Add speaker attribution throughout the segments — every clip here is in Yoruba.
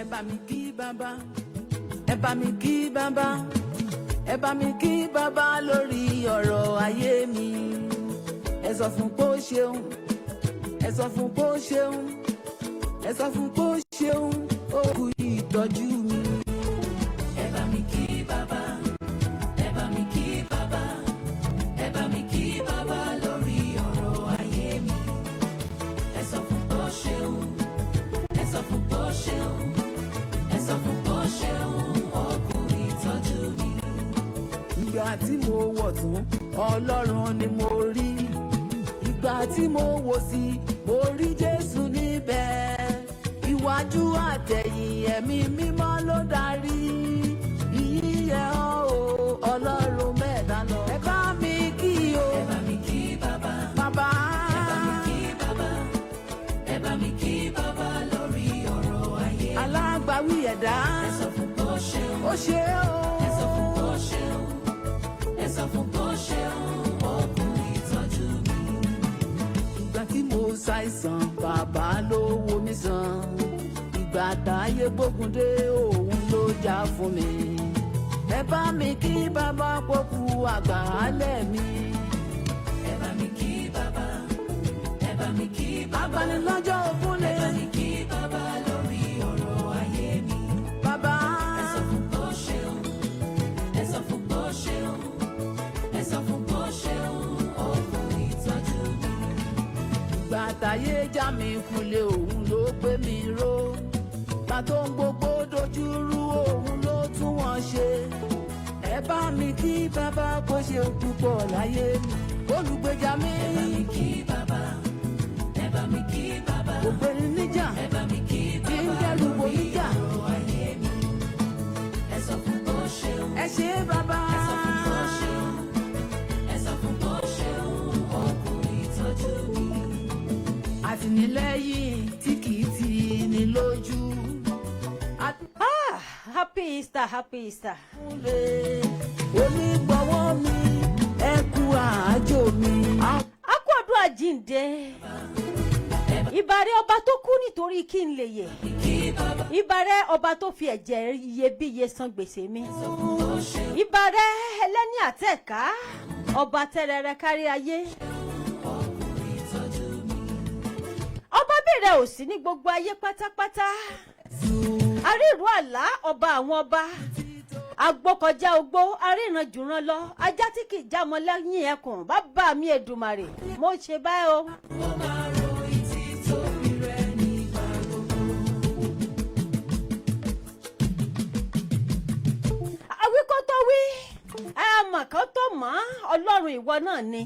Speaker 1: Ẹ bá mi kí bàbá, ẹ bá mi kí bàbá, ẹ bá mi kí bàbá lórí ọ̀rọ̀ ayé mi. Ẹ sọ fún pé ó ṣeun, ẹ sọ fún pé ó ṣeun, ẹ sọ fún pé ó ṣeun, ó kú ìtọ́jú mi.
Speaker 2: Ẹ bá mi kí bàbá, ẹ bá mi kí bàbá, ẹ bá mi kí bàbá lórí ọ̀rọ̀ ayé mi. Ẹ sọ fún pé ó ṣeun, ẹ sọ fún pé ó ṣeun, ẹ sọ fún pé ó ṣeun, ó kú ìtọ́jú mi.
Speaker 1: Ìgbà tí mo wọ̀ tún, Ọlọ́run ni mo rí. Ìgbà tí mo wò sí, mo rí Jésù níbẹ̀. Iwájú àtẹ̀yìn, Ẹ̀mí Mímọ́ ló darí. Ìyìn yẹ ọ́ o, Ọlọ́run mẹ́ta lọ. Ẹ bá mi kí o.
Speaker 2: Ẹ bá mi kí bàbá,
Speaker 1: bàbá.
Speaker 2: Ẹ bá mi kí bàbá, ẹ bá mi kí bàbá lórí ọ̀rọ̀ ayé mi.
Speaker 1: Alágbàwí ẹ̀dá.
Speaker 2: Ẹ sọ fún pé ó ṣeun.
Speaker 1: Ó ṣe o.
Speaker 2: Ẹ sọ fún pé ó ṣeun, ẹ sọ fún pé ó ṣeun, ó kú ìtọ́jú mi.
Speaker 1: Ìgbà tí mo ṣàìsàn, bàbá ló wo mi sàn. Ìgbà táyé gbógun dé, òun ló jà fún mi. Ẹ bá mi kí bàbá pọ̀kú àgbàálẹ̀ mi.
Speaker 2: Ẹ bá mi kí bàbá, ẹ bá mi kí bàbá,
Speaker 1: Abanilọ́jọ́ ògúnlé.
Speaker 2: Ẹ bá mi kí bàbá lórí ọ̀rọ̀ ayé mi.
Speaker 1: Bàbá.
Speaker 2: Ẹ sọ fún pé ó ṣeun, ẹ sọ fún pé ó ṣeun, ẹ sọ fún pé ó ṣeun, ó kú ìtọ́jú mi.
Speaker 1: Ìgbà táyé já mi kulẹ̀, òun ló gbé mi ró. Pàtó ń gbogbo dojú rú, òun ló tún wọn ṣe. Ẹ bá mi kí bàbá kó ṣe púpọ̀ láyé mi, olùgbèjà mi.
Speaker 2: Ẹ bá mi kí bàbá, ẹ bá mi kí bàbá,
Speaker 1: Ògbéni níjà
Speaker 2: ẹ bá mi kí
Speaker 1: tí ń
Speaker 2: bàbá
Speaker 1: dẹ́rù bò
Speaker 2: lórí
Speaker 1: níjà.
Speaker 2: ọ̀rọ̀ ayé mi. Ẹ sọ fún pé ó ṣeun.
Speaker 1: Ẹ ṣe bàbá.
Speaker 2: Ẹ sọ fún pé ó ṣeun, ẹ sọ fún pé ó ṣeun, ó kú ìtọ́jú mi.
Speaker 1: Àtìlẹ́yìn tí kì í tì ní lójú.
Speaker 3: Ah, happy Easter, happy Easter.
Speaker 1: Àtúnlé onígbọ̀wọ́ mi, ẹ kú àájò mi.
Speaker 3: A kú ọdún àjíǹde. Ìbàrẹ̀ ọba tó kú nítorí kí n lè yè. Ìbàrẹ̀ ọba tó fi ẹ̀jẹ̀ iyebíye san gbèsè mi. Ìbàrẹ̀ ẹlẹ́ni àtẹ̀ká, ọba tẹ́rẹrẹ kárí ayé. Ọba bẹ̀rẹ̀ ò sí ní gbogbo ayé pátápátá. Arírò àlá, ọba àwọn ọba. Agbókọjá ogbó, aríran jùràn lọ, ajá tí kì í jámọ́ lẹ́yìn ẹkùn, bàbá mi Èdùmàrè, mo ṣe báyìí o.
Speaker 2: Ó máa ròyìn títóbi rẹ̀ nígbà gbogbo.
Speaker 3: Àwíkọ́ tó wí, àmọ̀ kan tó mọ̀, Ọlọ́run ìwọ náà ni.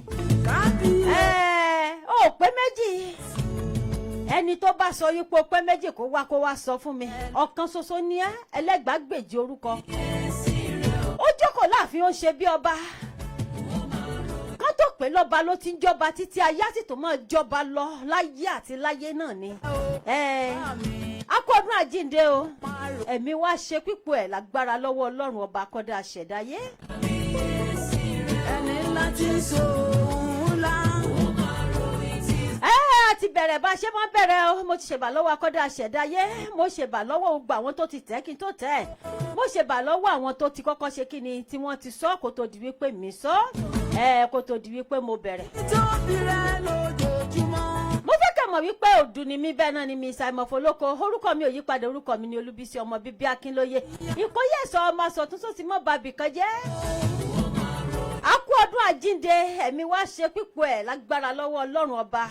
Speaker 1: Kábíyèsí.
Speaker 3: Ẹ ó pé méjì, ẹni tó bá sọ yípo pé méjì, kó wá sọ fún mi. Ọ̀kan ṣoṣo ní ẹ, ẹlẹ́gbàágbèjì orúkọ. Ó jókòó láàfin, ó ń ṣe bí ọba. Kán tó pé lọ́ba ló ti ń jọba títí ayé, àti tó máa jọba lọ láyé àti láyé náà ni. Ẹ a kú ọdún àjíǹde o. Ẹ̀mí wá ṣe pípọ̀ ẹ̀ lágbára lọ́wọ́ Ọlọ́run ọba akọ́dá àṣẹ̀dáyé.
Speaker 1: Ẹni ńlá tí ń so òun ńlá.
Speaker 3: Ẹ a ti bẹ̀rẹ̀ bá a ṣe máa ń bẹ̀rẹ̀ o. Mo ti ṣèbà lọ́wọ́ akọ́dá àṣẹ̀dáyé, mo ṣèbà lọ́wọ́ gbogbo àwọn tó ti tẹ̀ kí n tó tẹ̀, mo ṣèbà lọ́wọ́ àwọn tó ti kọ́kọ́ ṣe kí ni tí wọ́n ti sọ kó tó di wípé mi sọ ẹ, kó tó di wípé mo bẹ̀rẹ̀.
Speaker 1: Tóbi rẹ lójoojúmọ́.
Speaker 3: Mo fẹ́ kẹ́ mọ̀ wípé òdù ni mí, bẹ́ẹ̀ náà ni mi ṣàìmọ̀fọ́lọ́kọ. Orúkọ mi ò yípadà, orúkọ mi ni Olúbísí ọmọ bíbí Akínlóye ìkóyè sọ ọmọ sọ̀tún sósì mọ́ bàbí kan jẹ́. A kú ọdún àjínde, ẹ̀mí wá ṣe pípọ̀ ẹ̀ lágbára lọ́wọ́ Ọlọ́run ọba.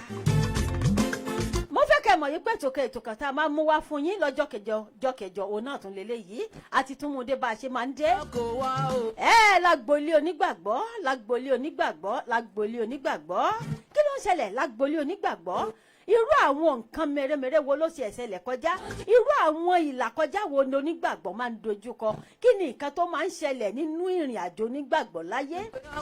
Speaker 3: Mo fẹ́ kẹ́ mọ̀ wípé ètò kan, ètò kan tá a máa mú wá fún yín lọ́jọ́ kẹjọ jọ́ kẹjọ, òun náà tún lélẹ̀ yìí àti tún mú un dé bá a ṣe máa ń dé.
Speaker 1: Kò wá o.
Speaker 3: Ẹ lágboolé onígbàgbọ́, lágboolé onígbàgbọ́, lágboolé onígbàgbọ́, kí ló ń ṣẹlẹ̀ lágboolé onígbàgbọ́? Irú àwọn nǹkan mèremère wo ló ṣe ẹ̀ṣẹ̀lẹ̀ kọjá? Irú àwọn ìlàkọjá wo ni onígbàgbọ́ máa ń dojúkọ? Kí ni nǹkan tó máa ń ṣẹlẹ̀ nínú ìrìn àjò onígbàgbọ́ láyé?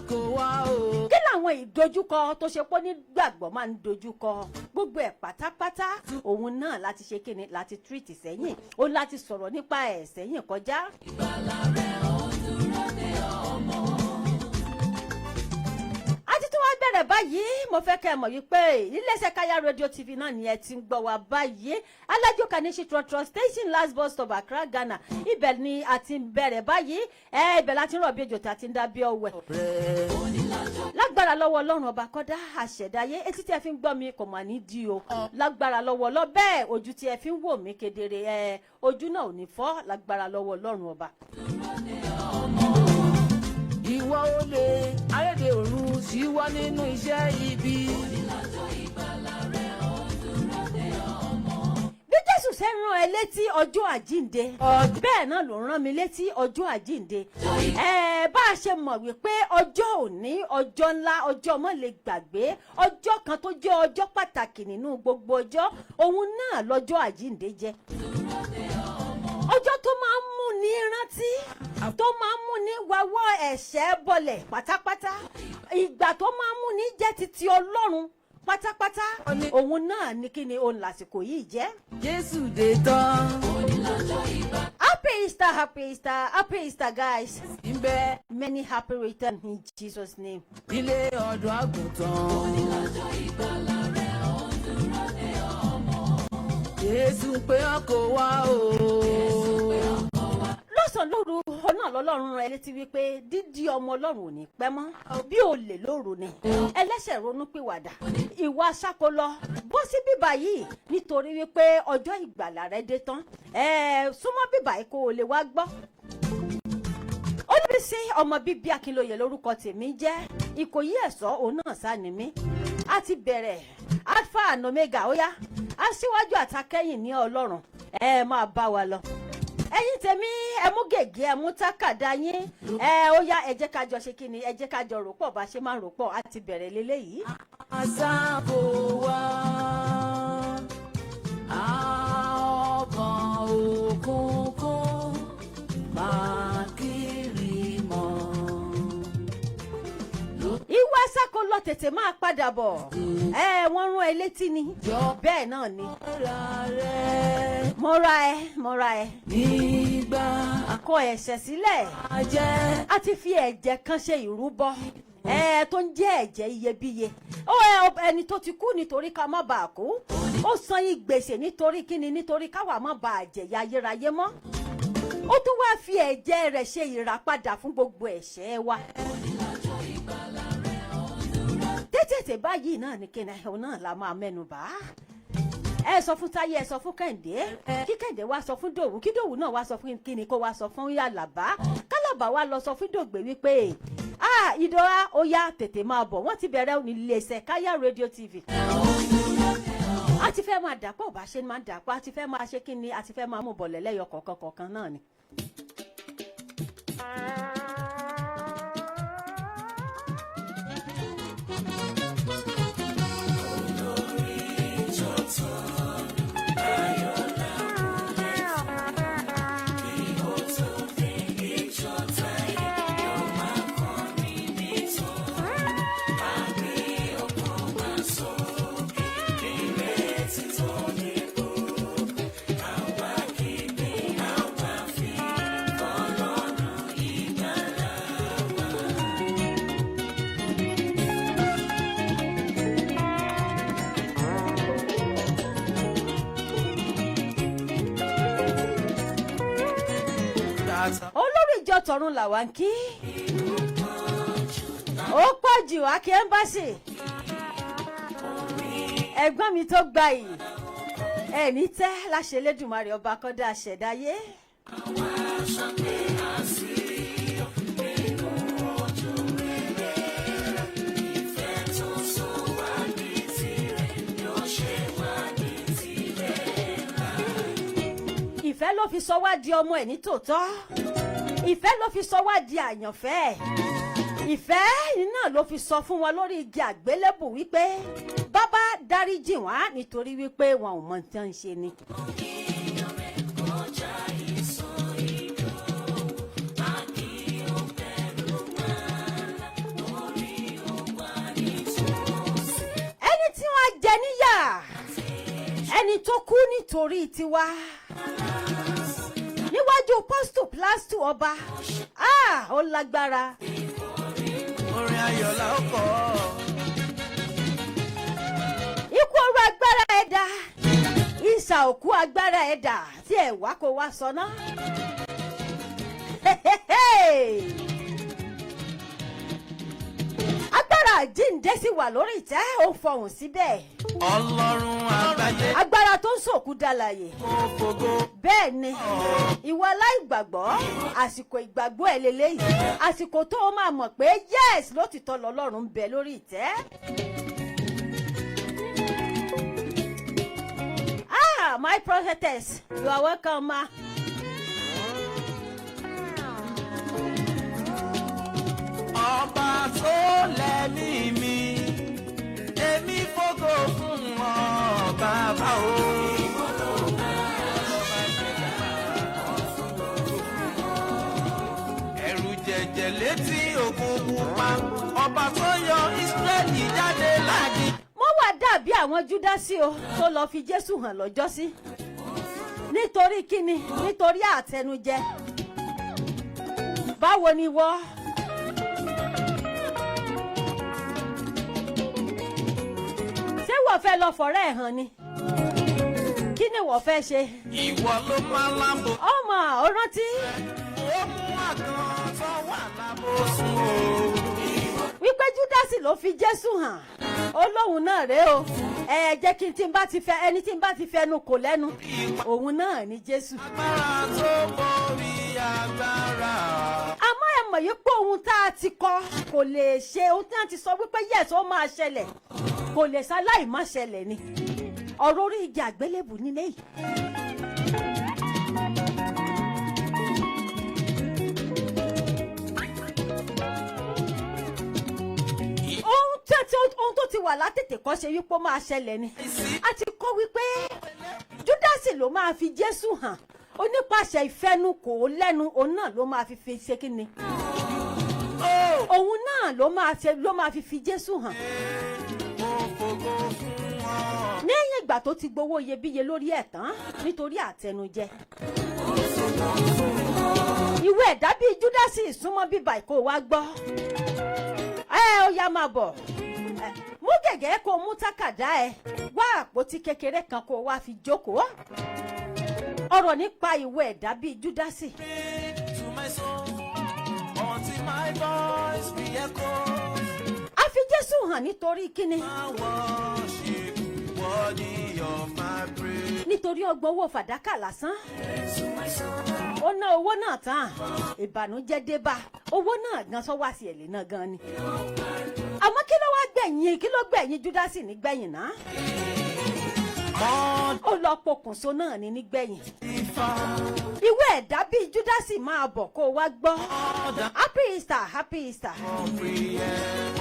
Speaker 1: Kò wá o.
Speaker 3: Kí làwọn ìdojúkọ tó ṣe pé onígbàgbọ́ máa ń dojúkọ? Gbogbo ẹ̀ pátápátá, òun náà láti ṣe kíni, láti tírìtì sẹ́yìn, ó láti sọ̀rọ̀ nípa ẹ̀ sẹ́yìn kọjá.
Speaker 2: Ìgbàlà rẹ̀ ó dúró de ọmọ.
Speaker 3: A ti tún wá bẹ̀rẹ̀. Báyìí, mo fẹ́ kẹ́ ẹ mọ̀ wípé iléeṣẹ́ Káyá Radio TV náà ni ẹ ti ń gbọ́ wa báyìí. Alájò Kaneshie Trotro Station, last bus stop, Accra, Ghana. Ibẹ̀ ni a ti ń bẹ̀rẹ̀ báyìí. Ẹ ibẹ̀ la ti ń rọ̀ bí ejò tí a ti ń dá bí ọ̀wẹ̀. Lágbára lọ́wọ́ Ọlọ́run ọba kọ́dá àṣẹ̀dáyé, etí tí ẹ fi ń gbọ́ mi kò mà ní di o. Lágbára lọ́wọ́ ọlọ́ bẹ́ẹ̀, ojú tí ẹ fi ń wò mí kedere, ẹ ojú náà ò ní fọ́ lágbára lọ́wọ́ Ọlọ́run ọba.
Speaker 1: Ìwọ olè ayédè òru ṣíwọ́ nínú iṣẹ́ ibi.
Speaker 3: Bí Jésù ṣe ń rán ẹ létí ọjọ́ àjínde, bẹ́ẹ̀ náà ló ń rán mi létí ọjọ́ àjínde. Ẹ bá a ṣe mọ̀ wípé ọjọ́ òní, ọjọ́ ńlá, ọjọ́ mọ́ lè gbàgbé, ọjọ́ kan tó jẹ́ ọjọ́ pàtàkì nínú gbogbo ọjọ́, òun náà lọ́jọ́ àjínde jẹ́. Ọjọ́ tó máa ń mú ní rántí, tó máa ń mú ní wáwọ́ ẹ̀ṣẹ̀ bọlẹ̀ pátápátá, ìgbà tó máa ń mú ní jẹ́ titi Ọlọ́run pátápátá, òun náà ní kí ni òun lásìkò yìí jẹ́.
Speaker 1: Jésù dé tán.
Speaker 3: Happy Easter, happy Easter, happy Easter, guys.
Speaker 1: Ń bẹ
Speaker 3: Many happy return in Jesus' name.
Speaker 1: ilé ọ̀dọ́ àgùntàn. Jésù pé ọkọ̀ wá o.
Speaker 3: Lọ́sàn-án lóru ọ̀nà lọ́lọ́run rẹ̀ létí wípé dídí ọmọ Ọlọ́run ò ní pẹ́ mọ́ bí olè lóru ni. Ẹlẹ́ṣẹ̀, ronú pìwàdà, ìwà sáko lọ bọ́ sí bíbá yìí, nítorí wípé ọjọ́ ìgbàlà rẹ dé tán. Ẹ̀ẹ́, súnmọ́ bíbá yìí kó o lè wá gbọ́. Olùbísí ọmọ bíbí Akínlóye lórúkọ tèmi jẹ́. Ìkòyí ẹ̀sọ́ òun náà sá ni mí. A ti bẹ̀rẹ̀. Alpha and Omega, ó yá, aṣíwájú àtàkẹ́yìn ní Ọlọ́run. Ẹ máa bá wa lọ. Ẹ̀yin tèmi, ẹ mú gègé, ẹ mú tákàdá yín. Ẹ ó yá, ẹ jẹ́ ká jọ ṣe kí ni, ẹ jẹ́ ká jọ rò pọ̀ bá ṣe máa rò pọ̀. A ti bẹ̀rẹ̀ léléyìí.
Speaker 1: Àsáàbò wa, ọkàn òkùnkùn máa kiri mọ́.
Speaker 3: Ìwà sáko lọ, tètè máa padà bọ̀. Ẹ wọ́n rán ẹ létí ni, bẹ́ẹ̀ náà ni.
Speaker 1: Ra rẹ̀
Speaker 3: Mọ́ra ẹ, mọ́ra ẹ.
Speaker 1: Nígbà
Speaker 3: Kọ ẹ̀ṣẹ̀ sílẹ̀.
Speaker 1: Ajẹ́.
Speaker 3: A ti fi ẹ̀jẹ̀ kan ṣe ìrúbọ ẹ tó ń jẹ́ ẹ̀jẹ̀ iyebíye. Ó ẹni tó ti kú nítorí ká má bàa kú, ó san ìgbèsè nítorí kíni? Nítorí káwa má bàa jẹ̀yà ayérayé mọ́. Ó tún wáá fi ẹ̀jẹ̀ rẹ̀ ṣe ìràpadà fún gbogbo ẹ̀ṣẹ̀ wa. Tètè báyìí náà ní kíni òun náà la máa mẹ́nu bà á. Ẹ sọ fún Táyé, ẹ sọ fún Kẹ́hìndé, kí Kẹ́hìndé wá sọ fún Dòwú, kí Dòwú náà wá sọ fún kíni, kó wá sọ fún Yàlàbá, Kálàbà wá lọ sọ fún Dògbé wípé, ah, Ìdọ́ra, ó yá, tètè máa bọ̀, wọ́n ti bẹ̀rẹ̀ iléeṣẹ́ Káyà Radio TV. A ti fẹ́ máa dàpọ̀ bá ṣe máa dàpọ̀, a ti fẹ́ máa ṣe kíni, a ti fẹ́ máa mú bọ̀lẹ̀ lẹ́yọ kọ̀ọ̀kan kọ̀ọ̀kan náà ni. Olórí ìjọ tọ̀run làwa ń kí. Ó pọ̀ jù. Akí ẹ́mbáṣì, ẹ̀gbọ́n mi tó gba yìí, ẹ̀ní tẹ́ láṣẹ Elédùmarè ọba kọ́dá àṣẹ̀dáyé. Ìfẹ́ ló fi sọ wá di ọmọ ẹ̀ ní tòótọ́. Ìfẹ́ ló fi sọ wá di àyànfẹ́ ẹ̀. Ìfẹ́ náà ló fi sọ fún wọn lórí igi àgbélébù wípé, "Bàbá, dáríjì wá, nítorí wípé wọn ò mọ tí wọ́n ń ṣe ni." Ẹni tí wọ́n á jẹ níyà, ẹni tó kú nítorí tiwa níwájú pọ́stù plásítù ọba, ah, ó lágbára.
Speaker 1: Orin ayọ̀ la ó kọ.
Speaker 3: Agbára ẹ̀dá ìsà òkú, agbára ẹ̀dá tí ẹ̀ wá kó wá sọ ná. Agbára àjíǹde sì wà lórí ìtẹ́, ó fọhùn síbẹ̀.
Speaker 4: Ọlọ́run àgbáyé.
Speaker 3: Agbára tó ń sòkú dálàyè.
Speaker 4: Mo fògo.
Speaker 3: Bẹ́ẹ̀ ni, ìwọ aláìgbàgbọ́, àsìkò ìgbàgbọ́ ẹ̀ lélẹ́yìí, àsìkò tó o máa mọ̀ pé yes, lótìtọ́ lọ́lọ́run ń bẹ lórí ìtẹ́. Ah, my prophetess, you are welcome, ma.
Speaker 4: Ọba tó lẹ́mí mi, èmi fògo fún ọ bàbá o. Ẹ̀rù jẹ̀jẹ̀ létí òkun pupa, ọba tó yọ Ísírẹ́lì jáde láti.
Speaker 3: Wọ́n wà dàbí àwọn Júdásì o tó lọ́ọ́ fi Jésù hàn lọ́jọ́sí. Nítorí kíni? Nítorí àtẹnujẹ. Báwo ni wọ́? Ṣé wọ́n fẹ́ lọ fọ̀rẹ́ ẹ̀ hàn ni? Kí ni wọ́n fẹ́ ṣe?
Speaker 4: Ìwọ ló máa lábò.
Speaker 3: Ọmọ ò rántí
Speaker 4: Ó mú àgàn tó wà lábò sùn o.
Speaker 3: wípé Júdásì ló fi Jésù hàn, ó lóun náà rèé o. Ẹ jẹ́ kí n tí n bá ti fẹ́ ẹni tí n bá ti fẹnu kò lẹ́nu, òun náà ni Jésù.
Speaker 4: Agbára tó borí agbára.
Speaker 3: Àmọ́ ẹ mọ̀ yìí pé ohun tá a ti kọ kò lè ṣe, ohun tí wọ́n ti sọ wípé yes, ó máa ṣẹlẹ̀, kò lè ṣaláì má ṣẹlẹ̀ ni. Ọ̀rọ̀ orí igi àgbélébù nílé yìí. Ohun tó ti wà látètè kọ́ ṣe wípé ó máa ṣẹlẹ̀ ni. A ti kọ́ wípé Júdásì ló máa fi Jésù hàn, onípasẹ̀ ìfẹnukò lẹ́nu, òun náà ló máa fi ṣe kí ni, òun náà ló máa ṣe, ló máa fi Jésù hàn.
Speaker 4: Mo fògo fún ọ.
Speaker 3: Lẹ́yìn ìgbà tó ti gbowó iyebíye lórí ẹ̀ tán nítorí àtẹnujẹ. Ìwé ẹ̀dá bíi Júdásì, ìsúnmọ́ bíbá ìkó wa gbọ́. Ẹ ó yá, máa bọ̀. Ẹ, mú gègé, kó mú tákàdá, ẹ wá àpótí kékeré kan kó wá fi jókòó. Ọ̀rọ̀ nípa ìwé ẹ̀dá bíi Júdásì.
Speaker 4: To my soul, until my voice re-echoes.
Speaker 3: A fi Jésù hàn nítorí kíni?
Speaker 4: I worship, worthy of my praise.
Speaker 3: Nítorí 30 owó fàdákà lásán. Ó ná owó náà tán, ìbànújẹ́ dé bá owó náà gan, sọ wá sí ẹ̀lẹ́ náà gan ni. Àmọ́ kí ló wá gbẹ̀yìn? Kí ló gbẹ̀yìn Júdásì nígbẹ̀yìn náà?
Speaker 4: More
Speaker 3: Ó lọ pokùnso náà ní nígbẹ̀yìn.
Speaker 4: ifá,
Speaker 3: Ìwé ẹ̀dá bíi Júdásì, máa bọ̀ kó o wá gbọ́. Happy Easter, happy Easter.
Speaker 4: Comprehend.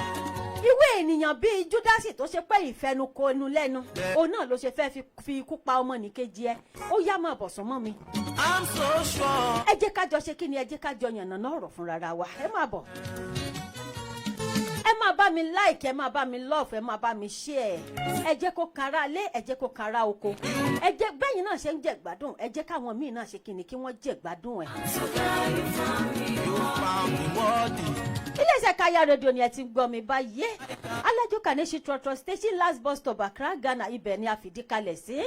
Speaker 3: Ìwé ènìyàn bíi Júdásì tó ṣe pé ìfẹnukonu lẹ́nu, òun náà ló ṣe fẹ́ fi ikú pa ọmọnìkejì ẹ. Ó yá, máa bọ̀ sún mọ́ mi.
Speaker 4: I'm so sure.
Speaker 3: Ẹ jẹ́ ká jọ ṣe kí ni, ẹ jẹ́ ká jọ yànnàná ọ̀rọ̀ fúnra wa. Ẹ máa bọ̀, ẹ máa bá mi like, ẹ máa bá mi love, ẹ máa bá mi share. Ẹ jẹ́ kó kara lé, ẹ jẹ́ kó kara oko. Ẹ jẹ́ bẹ́yìn náà ṣe ń jẹ gbádùn, ẹ jẹ́ káwọn míì náà ṣe kí ni, kí wọ́n jẹ gbádùn ẹ̀.
Speaker 4: You found me worthy.
Speaker 3: Iléeṣẹ́ Kaya Rédíò ni ẹ ti ń gbọ́ mi báyìí. Alájò Kaneshie Trotro Station, last bus stop, Accra, Ghana, ibẹ̀ ni a fìdí kalẹ̀ sí.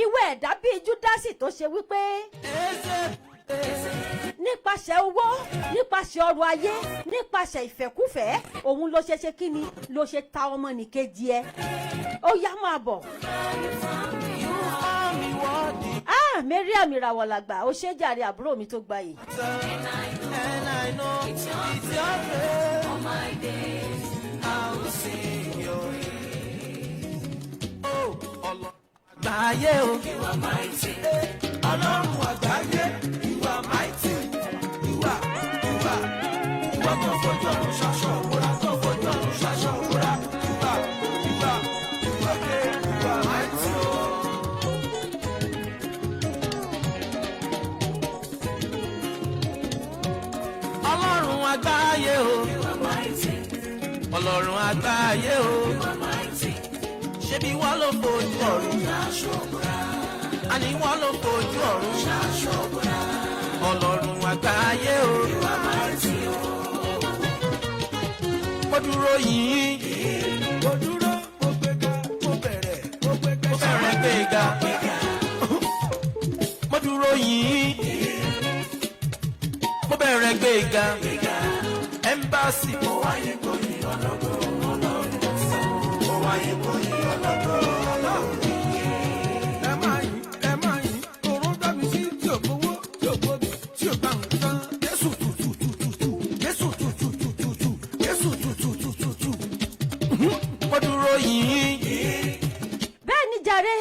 Speaker 3: Ìwé ẹ̀dá bíi Júdásì tó ṣe wípé nípasẹ̀ owó, nípasẹ̀ ọrọ̀ ayé, nípasẹ̀ ìfẹ́kúfẹ̀ẹ́, òun ló ṣe ṣe kí ni, ló ṣe ta ọmọnìkejì ẹ. Ó yá, máa bọ̀.
Speaker 4: You found me worthy.
Speaker 3: Ah, Mariam Ìràwọ̀ làgbà, ó ṣe jàre, àbúrò mi tó gbayì.
Speaker 4: And I know it's your grace. I will sing your praise. Oh, Ọlọ́run àgbáyé o. Ọlọ́run àgbáyé, you are mighty. You are, you are. Ìwọ tó fojú ọ̀run ṣaṣọ òwúrà, tó fojú ọ̀run ṣaṣọ òwúrà. You are, you are, you are great, you are mighty o. Ọlọ́run àgbáyé o. Ọlọ́run àgbáyé o. Ṣebí wọ́n ló fojú ọ̀run? Àní wọ́n ló fojú ọ̀run. Ọlọ́run àgbáyé o. Mo dúró yìí. Mo dúró, mo gbé Gbéga ẹ́mbáàsì.
Speaker 2: Mo wáyé gbóyè ọlọ́gbọ́n ọlọ́run sọ. Mo wáyé gbóyè ọlọ́gbọ́n ọlọ́run.
Speaker 4: Ẹ máa yìn, ẹ máa yìn, òrùn dábì sí tí ò gbowó, tí ò gbòbí, tí ò gbà nǹkan. Jésù tùtùtùtù, Jésù tùtùtùtù, Jésù tùtùtùtù. Ó dúró yìnyín.
Speaker 3: Bẹ́ẹ̀ ni jàre,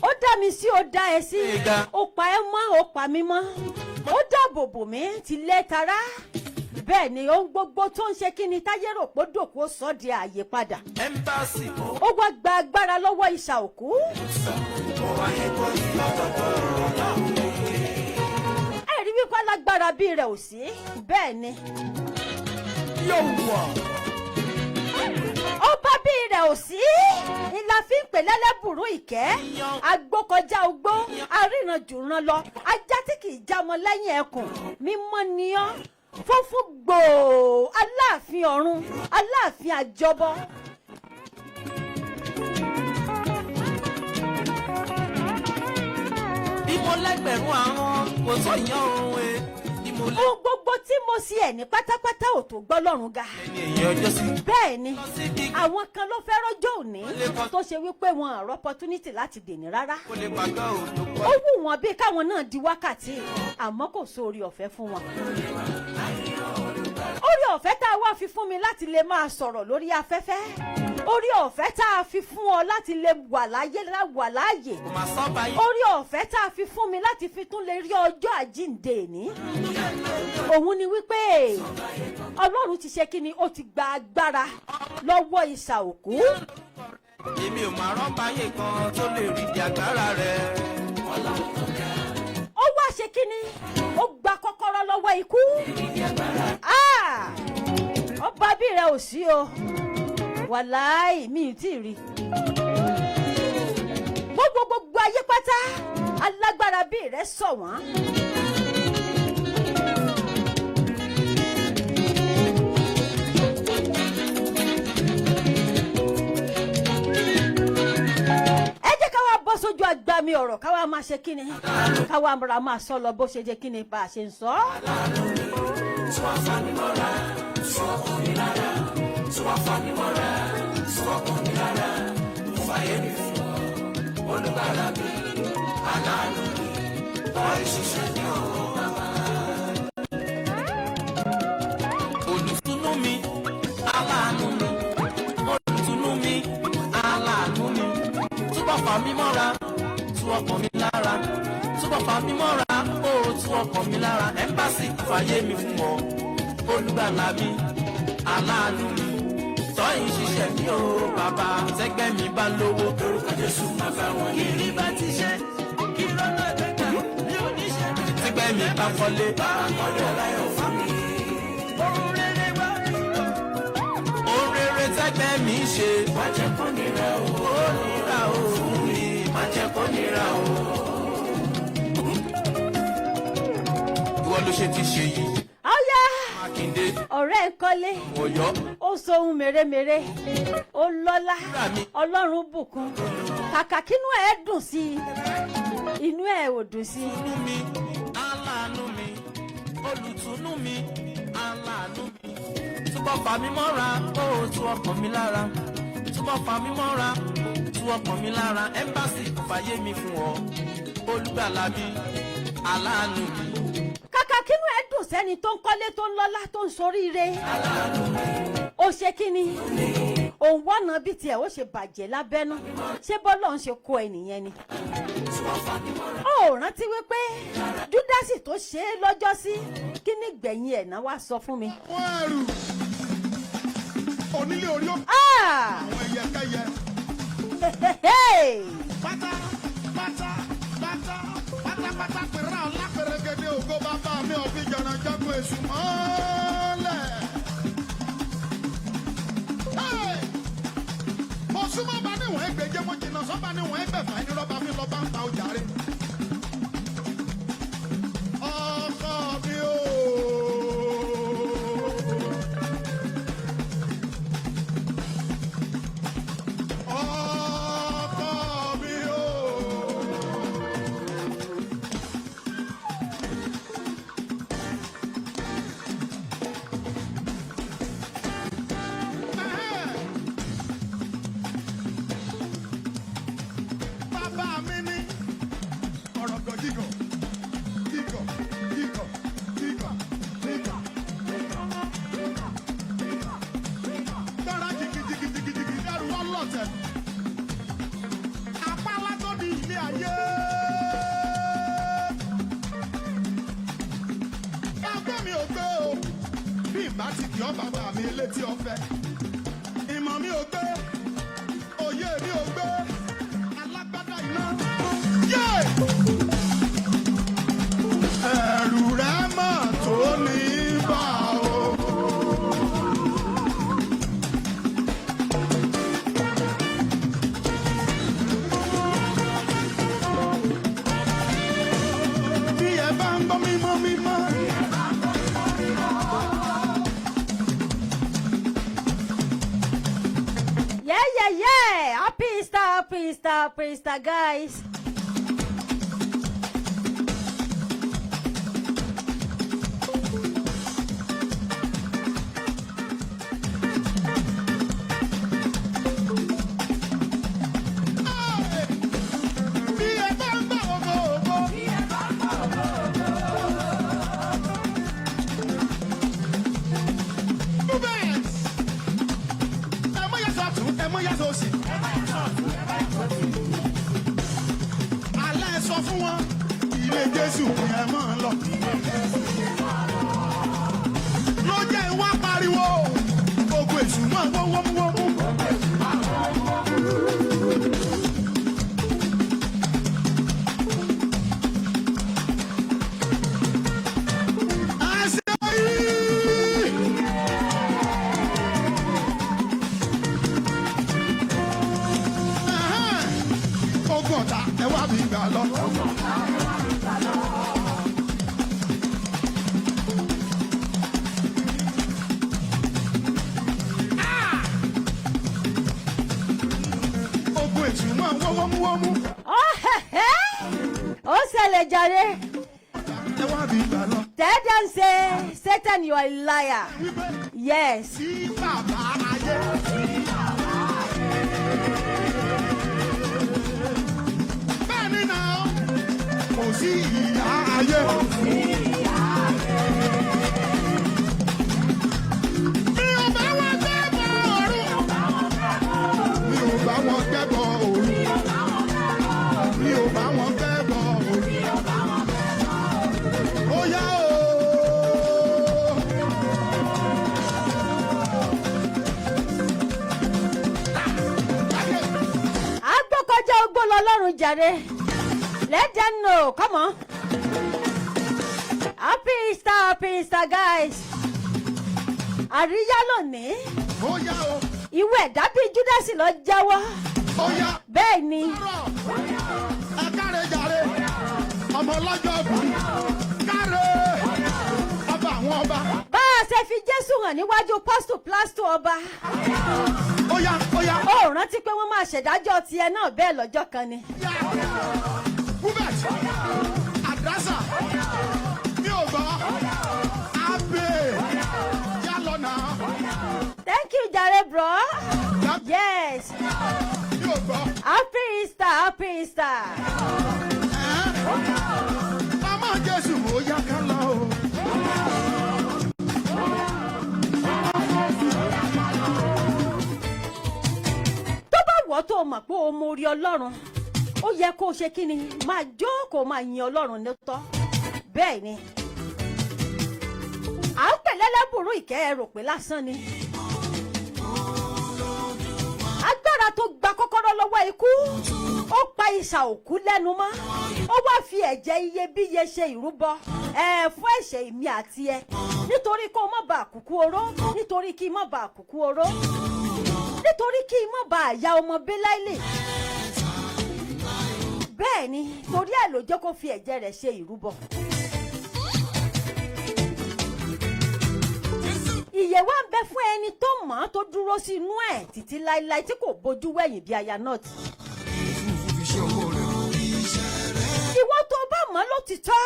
Speaker 3: ó dá mi sí, ó dá ẹ sí.
Speaker 4: Gbéga.
Speaker 3: Ó pa ẹ́ mọ́, ó pa mí mọ́, ó dáàbò bò mí tilé tará. Bẹ́ẹ̀ ni, ohun gbogbo tó ń ṣe kí ni táyé rò pé dòkú, ó sọ di ààyè padà.
Speaker 4: Ẹ́mbáàsì.
Speaker 3: Ó wá gba agbára lọ́wọ́ ìsà òkú.
Speaker 2: Mo wáyé gbóyè ọlọ́gbọ́n ọlọ́run.
Speaker 3: Ẹ rí wípé alágbára bíi rẹ̀ ò sí. Bẹ́ẹ̀ ni,
Speaker 4: Yóò wọ̀.
Speaker 3: Ọba bíi rẹ̀ ò sí ìlà fi ń pè lẹ́lẹ́bùrú ìkẹ́, agbókọjá ogbó, aríran jùran lọ, ajá tí kì í jámọ́ lẹ́yìn ẹkùn. Mímọ́ ni ọ́, funfun gbòò, aláàfin ọ̀run, aláàfin àjọbọ.
Speaker 4: Bí mo lẹ́gbẹ̀rún àwọn kò sọ̀yàn òun e. Bí mo lẹ́
Speaker 3: Ohun gbogbo tí mo ṣe ẹ̀ ní pátápátá ò tó gbọ́ lọ́rùn ga.
Speaker 4: Ẹni èèyàn ọjọ́ sí.
Speaker 3: Bẹ́ẹ̀ ni,
Speaker 4: Lọ síbi
Speaker 3: àwọn kan ló fẹ́ rọ́jọ́ òní tó ṣe wípé wọn àrọ́ opportunity láti dèní rárá.
Speaker 4: Kó lè pàgọ́ òjò
Speaker 3: Ó
Speaker 4: kọ́.
Speaker 3: wù wọ́n bí káwọn náà di wákàtí, àmọ́ kò sóore ọ̀fẹ́ fún wọn. Orí ọ̀fẹ́ tá a wá fi fún mi láti lè máa sọ̀rọ̀ lórí afẹ́fẹ́, orí ọ̀fẹ́ tá a fi fún ọ láti lè wà láyé, wà láàyè,
Speaker 4: Kò mà sọ́ba yìí.
Speaker 3: orí ọ̀fẹ́ tá a fi fún mi láti fi tún lè rí ọjọ́ àjíǹde ní, òun ni wípé Ọlọ́run ti ṣe kí ni, ó ti gba agbára lọ́wọ́ ìsà òkú.
Speaker 4: Èmi ò máa rọ́bà yé kan tó lè rí di agbára rẹ̀.
Speaker 3: Ó wá ṣe kí ni, ó gba kọ́kọ́rọ́ lọ́wọ́ ikú. Ah! Ọba bí rẹ ò sí o, wàláì mi ì tí ì rí gbogbo gbogbo ayé pátá, alágbára bí rẹ sọ wọ́n. Ẹ jẹ́ ká wá bọ́ sójú agbami ọ̀rọ̀, ká wá máa ṣe kíni, ká wá ra máa sọ lọ bó ṣe jẹ́ kíni bá a ṣe ń sọ.
Speaker 2: Tí wọ́n fa mi mọ́ra, tí wọ́n kàn mí lára, tí wọ́n fa mi mọ́ra, tí wọ́n kàn mí lára, mo fàyè mi fún ọ, olùgbàlà mi, aláàánú mi, bọ́ ìṣiṣẹ́ mi ò bàbá.
Speaker 4: Olùtùnú mi, aláàánú mi, olùtùnú mi, aláàánú mi, túbọ̀ fà mí mọ́ra, tú ọkàn mi lára, túbọ̀ fà mí mọ́ra, ó tú ọkàn mi lára. Ẹ́mbáàsì, fàyè mi fún ọ, olùgbàlà mi, aláàánú mi, tọ́yìn ṣiṣẹ́ mi ó bàbá. Tẹ́gbẹ́ mi bá lówó,
Speaker 2: Lórúkọ Jésù, má bá wọn ní.
Speaker 4: Kiri bá ti ṣe kí lọ́nà ẹ̀dẹ́gbà mi ò ní ṣe. Tẹ́gbẹ́ mi bá kọ́lé,
Speaker 2: Kọ́lé aláyọ̀ fún mi.
Speaker 4: Ohun rere wá, ohun rere tẹ́gbẹ́ mi ṣe.
Speaker 2: Má jẹ́ kó nira o.
Speaker 4: Ó nira o fún mi.
Speaker 2: Má jẹ́ kó nira o.
Speaker 4: Ìwọ ló ṣe ti ṣe yìí.
Speaker 3: Ọ̀yá.
Speaker 4: Mákindé.
Speaker 3: Ọ̀rẹ́ ń kọ́lé.
Speaker 4: Ọ̀yọ́.
Speaker 3: Ó so ohun mèremère, ó lọ́lá, Ọlọ́run bùkún. Kàkà kínú ẹ̀ dùn sí i, inú ẹ̀ ò dùn sí i.
Speaker 4: Olùtùnú mi, aláàánú mi, olùtùnú mi, aláàánú mi, túbọ̀ fà mí mọ́ra, ó tú ọkàn mi lára, túbọ̀ fà mí mọ́ra, tú ọkàn mi lára. Ẹ́mbáàsì, fàyè mi fún ọ, olùgbàlà mi, aláàánú mi.
Speaker 3: Kàkà kínú ẹ̀ dùn sẹ́ni tó ń kọ́lé, tó ń lọ́lá, tó ń soríire, ó ṣe kí ni, òun wọ́nà bíi tiẹ̀ ó ṣe bàjẹ́ lábẹ́nú. Ṣé bọ́lá ń ṣe kó ẹnìyẹn ni? Ó rántí wípé Júdásì tó ṣe é lọ́jọ́sí, kí ni gbẹ̀yìn ẹ̀ náà? Wá sọ fún mi.
Speaker 5: Wọ́n ẹrù onílé orí ó
Speaker 3: Ah!
Speaker 5: àwọn ẹyẹkẹyẹ.
Speaker 3: Hey!
Speaker 5: Pátá pátá pátá pátápátá pèrè ọ̀la pèrègèdè ògo bàbá mi ò fi jọ̀nà jọ́gun èṣù mọ́lẹ̀. Hey! Mo súnmọ́ bá níwọ̀n ẹgbẹ̀je, mo jìnnà sọ́ba níwọ̀n ẹgbẹ̀fà, ẹni rọ́bà mi lọ́ba ń pa ọjà rẹ̀. Ọkọ mi o. Ọkọ mi o. Láti kì ọ́ bàbá mi létí ọ̀fẹ́. Ìmọ̀ mi ò gbé, òye mi ò gbé, alágbádá iná. Yé! Ẹ̀rù rẹ̀ mà tó ní bá o. Bí ẹ bá ń gbọ́ mímọ́ mímọ́.
Speaker 3: Yeah. Happy Easter, happy Easter, happy Easter, guys.
Speaker 5: Bí ẹ bá ń gbọ́ ògo ògo. Bubet! Ẹ mọ́ yẹ sọ́tún, ẹ mọ́ yẹ sósì. Alẹ́ sọ fún wọn, ilé Jésù ni ẹ máa ń lọ. Ló jẹ́ ìwá pariwo, ogun èṣù máa wọ́ wọ́múwọ́mú. Àṣẹ yìí. Ẹ̀hẹ́n. Ogun ọ̀tá ẹ wá bí gbà lọ. Ah! Ogun èṣù máa wọ́ wọ́múwọ́mú.
Speaker 3: Oh, ó ṣẹlẹ̀ jàre.
Speaker 5: Ẹ wá bí gbà lọ.
Speaker 3: Tell them say, Satan, you are a liar.
Speaker 5: Wípé
Speaker 3: Yes.
Speaker 5: sí bàbá ayé. Bẹ́ẹ̀ ni náà, kò sí ìyá ayé. Mi ò bá wọn gbẹ́bọ̀ ọ̀run. Mi ò bá wọn gbẹ́bọ̀ òru. Mi ò bá wọn gbẹ́bọ̀ òru. Ó yá o.
Speaker 3: Agbókọjá ogbó lọlọ́run jàre. Let them know. Come on. Happy Easter, happy Easter, guys. Àríyá lónìí.
Speaker 5: Ó yá o.
Speaker 3: Ìwé ẹ̀dá bíi Júdásì lọ jẹ́wọ́.
Speaker 5: Ó yá.
Speaker 3: Bẹ́ẹ̀ ni.
Speaker 5: Rọ̀. Ẹ káre jàre. Ọmọ ọlọ́jọ́ bí. Káre. Ọba àwọn ọba.
Speaker 3: Bá a ṣe fi Jésù hàn níwájú Pọ́stù Plásítù ọba.
Speaker 5: Ó yá ó yá.
Speaker 3: Ó rántí pé wọ́n máa ṣèdájọ́ tiẹ̀ náà bẹ́ẹ̀ lọ́jọ́ kan ni.
Speaker 5: Yá. Hubert. Àdásà. Mi ò gbọ́. Abe. Yá lọ nà.
Speaker 3: Thank you jàre bro.
Speaker 5: Yá.
Speaker 3: Yes.
Speaker 5: Mi ò gbọ́.
Speaker 3: Happy Easter, happy Easter.
Speaker 5: Ẹ̀hẹ́n. Ọmọ Jésù ó yá ká lọ o.
Speaker 3: Tó bá wọ́ tó o mọ̀ pé o mọ orí Ọlọ́run, ó yẹ kó o ṣe kí ni máa jó kó o máa yin Ọlọ́run nítọ́. Bẹ́ẹ̀ ni. À ń pè lẹ́lẹ́bùrú ìkẹ́ ẹ rò pé lásán ni. Agbára tó gba kọ́kọ́rọ́ lọ́wọ́ ikú, ó pa ìsà òkú lẹ́nu mọ́, ó wá fi ẹ̀jẹ̀ iyebíye ṣe ìrúbọ ẹ̀ fún ẹ̀ṣẹ̀ èmi àti ẹ, nítorí kó o má bàa kúkú oró, nítorí kí n má bàa kúkú oró, nítorí kí n má bàa ya ọmọ Bíláìlì. Bẹ́ẹ̀ ni, torí ẹ̀ ló jẹ́ kó fi ẹ̀jẹ̀ rẹ̀ ṣe ìrúbọ. Ìyè wa ń bẹ fún ẹni tó mọ̀ ọ́n, tó dúró sí inú ẹ̀ títí láéláé, tí kò bójú wẹ̀yìn bí aya náà tì. Ìwọ tó bá mọ̀ ọ́n lótìtọ́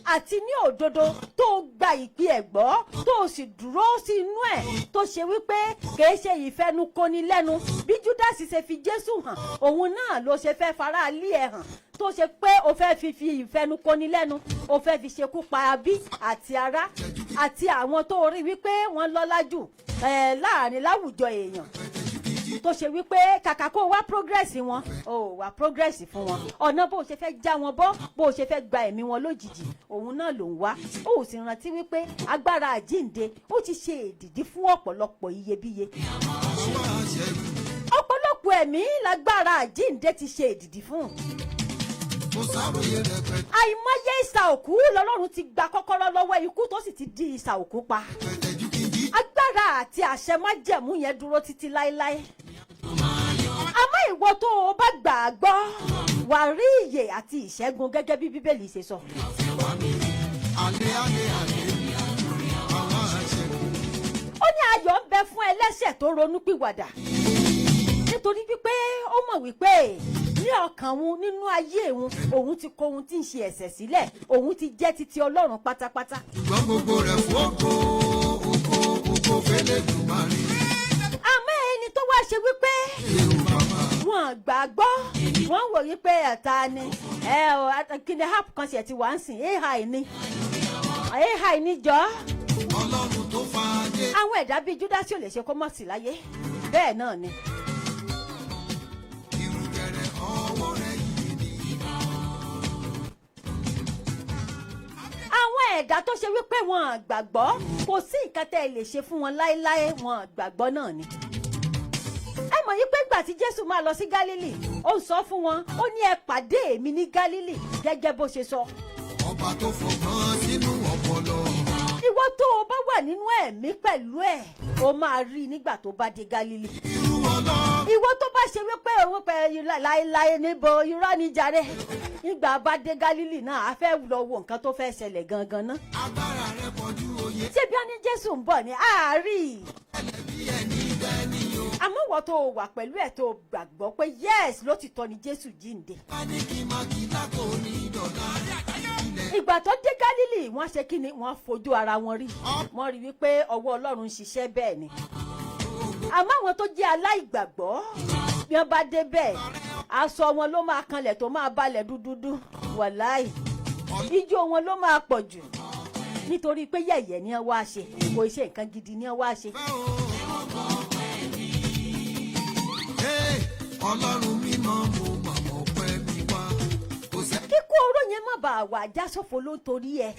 Speaker 3: àti ní òdodo, tó gba ìpè ẹ̀ gbọ́, tó sì dúró sí inú ẹ̀, tó ṣe wípé kìí ṣe ìfẹnukoni lẹ́nu bí Júdásì ṣe fi Jésù hàn, òun náà ló ṣe fẹ́ fara lé ẹ̀ hàn, tó ṣe pé o fẹ́ fi ìfẹnukoni lẹ́nu, o fẹ́ fi ṣekú pa abí àti ará àti àwọn tó rí wípé wọ́n lọ́lá jù láàrin láwùjọ èèyàn. Tó ṣe wípé kàkà kó o wá progress wọn, o wá progress fún wọn, ọ̀nà bó o ṣe fẹ́ já wọn bọ́, bó o ṣe fẹ́ gba ẹ̀mí wọn lójijì, òun náà ló ń wá. Ó sì rántí wípé agbára àjínde ó ti ṣe èdìdí fún ọ̀pọ̀lọpọ̀ iyebíye. Ọ̀pọ̀lọpọ̀ ẹ̀mí lágbára àjínde ti ṣe èdìdí fún.
Speaker 5: Mo sáròyé rẹpẹtẹ.
Speaker 3: Àìmọye ìsà òkú lọ́lọ́run ti gba kọ́kọ́rọ́ lọ́wọ́ ikú, tó sì ti di ìsà òkú pa.
Speaker 5: Ju kí n jí.
Speaker 3: Agbára àti àṣẹ májẹ̀mú yẹn dúró títí láéláé, àmọ́ ìwọ tó o bá gbà á gbọ́, wà á rí ìyè àti ìṣẹ́gun gẹ́gẹ́ bí Bíbélì ṣe sọ.
Speaker 5: Àlẹ́ àlẹ́ àlẹ́ àwọn àṣẹkù.
Speaker 3: Ó ní ayọ̀ ń bẹ fún ẹlẹ́ṣẹ̀ tó ronú pìwàdà, nítorí wípé ó mọ̀ wípé ní ọkàn òun, nínú ayé òun, òun ti kọ ohun tí ń ṣe ẹ̀ṣẹ̀ sílẹ̀, òun ti jẹ́ titi Ọlọ́run pátápátá.
Speaker 5: Ṣùgbọ́n gbogbo rẹ̀ fún ògo, ògo, ògo fẹ́lẹ́dùmarè.
Speaker 3: Àmọ́ ẹni tó wá ṣe wípé
Speaker 5: Èrò bàbá.
Speaker 3: wọn gbàgbọ́, wọ́n wò wípé ẹ̀ta ni ẹ ò kí ni, app kan ṣe ti wà ń sìn, AI ni, AI ni jọ.
Speaker 5: Ọlọ́run tó fa ayé.
Speaker 3: Àwọn ẹ̀dá bíi Júdásì ò lè ṣe kó mọ̀ sí láyé, bẹ́ẹ̀ náà ni.
Speaker 5: Ìrùkẹ̀rẹ̀ ọwọ́ rẹ̀ yìí ni.
Speaker 3: Àwọn ẹ̀dá tó ṣe wípé wọn gbàgbọ́, kò sí nǹkan tẹ́ ẹ lè ṣe fún wọn láéláé, wọn gbàgbọ́ náà ni. Ẹ mọ̀ yí pé ìgbà tí Jésù máa lọ sí Gálílì, ó ń sọ fún wọn, ó ní, "Ẹ pàdé mi ní Gálílì," gẹ́gẹ́ bó ṣe sọ.
Speaker 5: Ọba tó fọgbọ́n sínú ọpọlọ.
Speaker 3: Ìwọ tó o bá wà nínú ẹ̀mí pẹ̀lú ẹ̀, o máa rí i nígbà tó bá dé Gálílì.
Speaker 5: Irú ọlọ́run.
Speaker 3: Ìwọ tó bá ṣe wípé òun pẹ láéláé, níbo? Irọ́ ní jàre. Nígbà bá dé Gálílì náà, a fẹ́ lọ wo nǹkan tó fẹ́ ṣẹlẹ̀ gangan ná.
Speaker 5: Agbára rẹ̀ pọ̀jù òye.
Speaker 3: Ṣé bí wọ́n ní Jésù ń bọ̀ ní àárí?
Speaker 5: Bí ẹni dẹ́ni o.
Speaker 3: Àmọ́ ìwọ tó o wà pẹ̀lú ẹ̀, tó o gbàgbọ́ pé yes, lótìtọ́ ni Jésù jíǹde.
Speaker 5: Bá ní kí n máa kí lákò ní ìdọ̀lá. Ilẹ̀
Speaker 3: Ìgbà tó dé Gálílì, wọ́n ṣe kí ni? Wọ́n fojú ara wọn rí, wọ́n rí wípé ọwọ́ Ọlọ́run ń ṣiṣẹ́. Bẹ́ẹ̀ ni. Àmọ́ àwọn tó jẹ́ aláìgbàgbọ́, bí wọ́n bá débẹ̀, aṣọ wọn ló máa kanlẹ̀ tó máa balẹ̀ dúdúdú. Wàláì, ijó wọn ló máa pọ̀ jù, nítorí pé yẹ̀yẹ̀ ni wọ́n wá ṣe, kò ṣe nǹkan gidi ni wọ́n wá ṣe.
Speaker 5: Fẹ́ o. Hey, Ọlọ́run mímọ́, mo mọ̀mọ́ pẹ́ mi wá. Kò sẹ́.
Speaker 3: Kíkó oró yẹn má bàa wà já sófo ló ń torí ẹ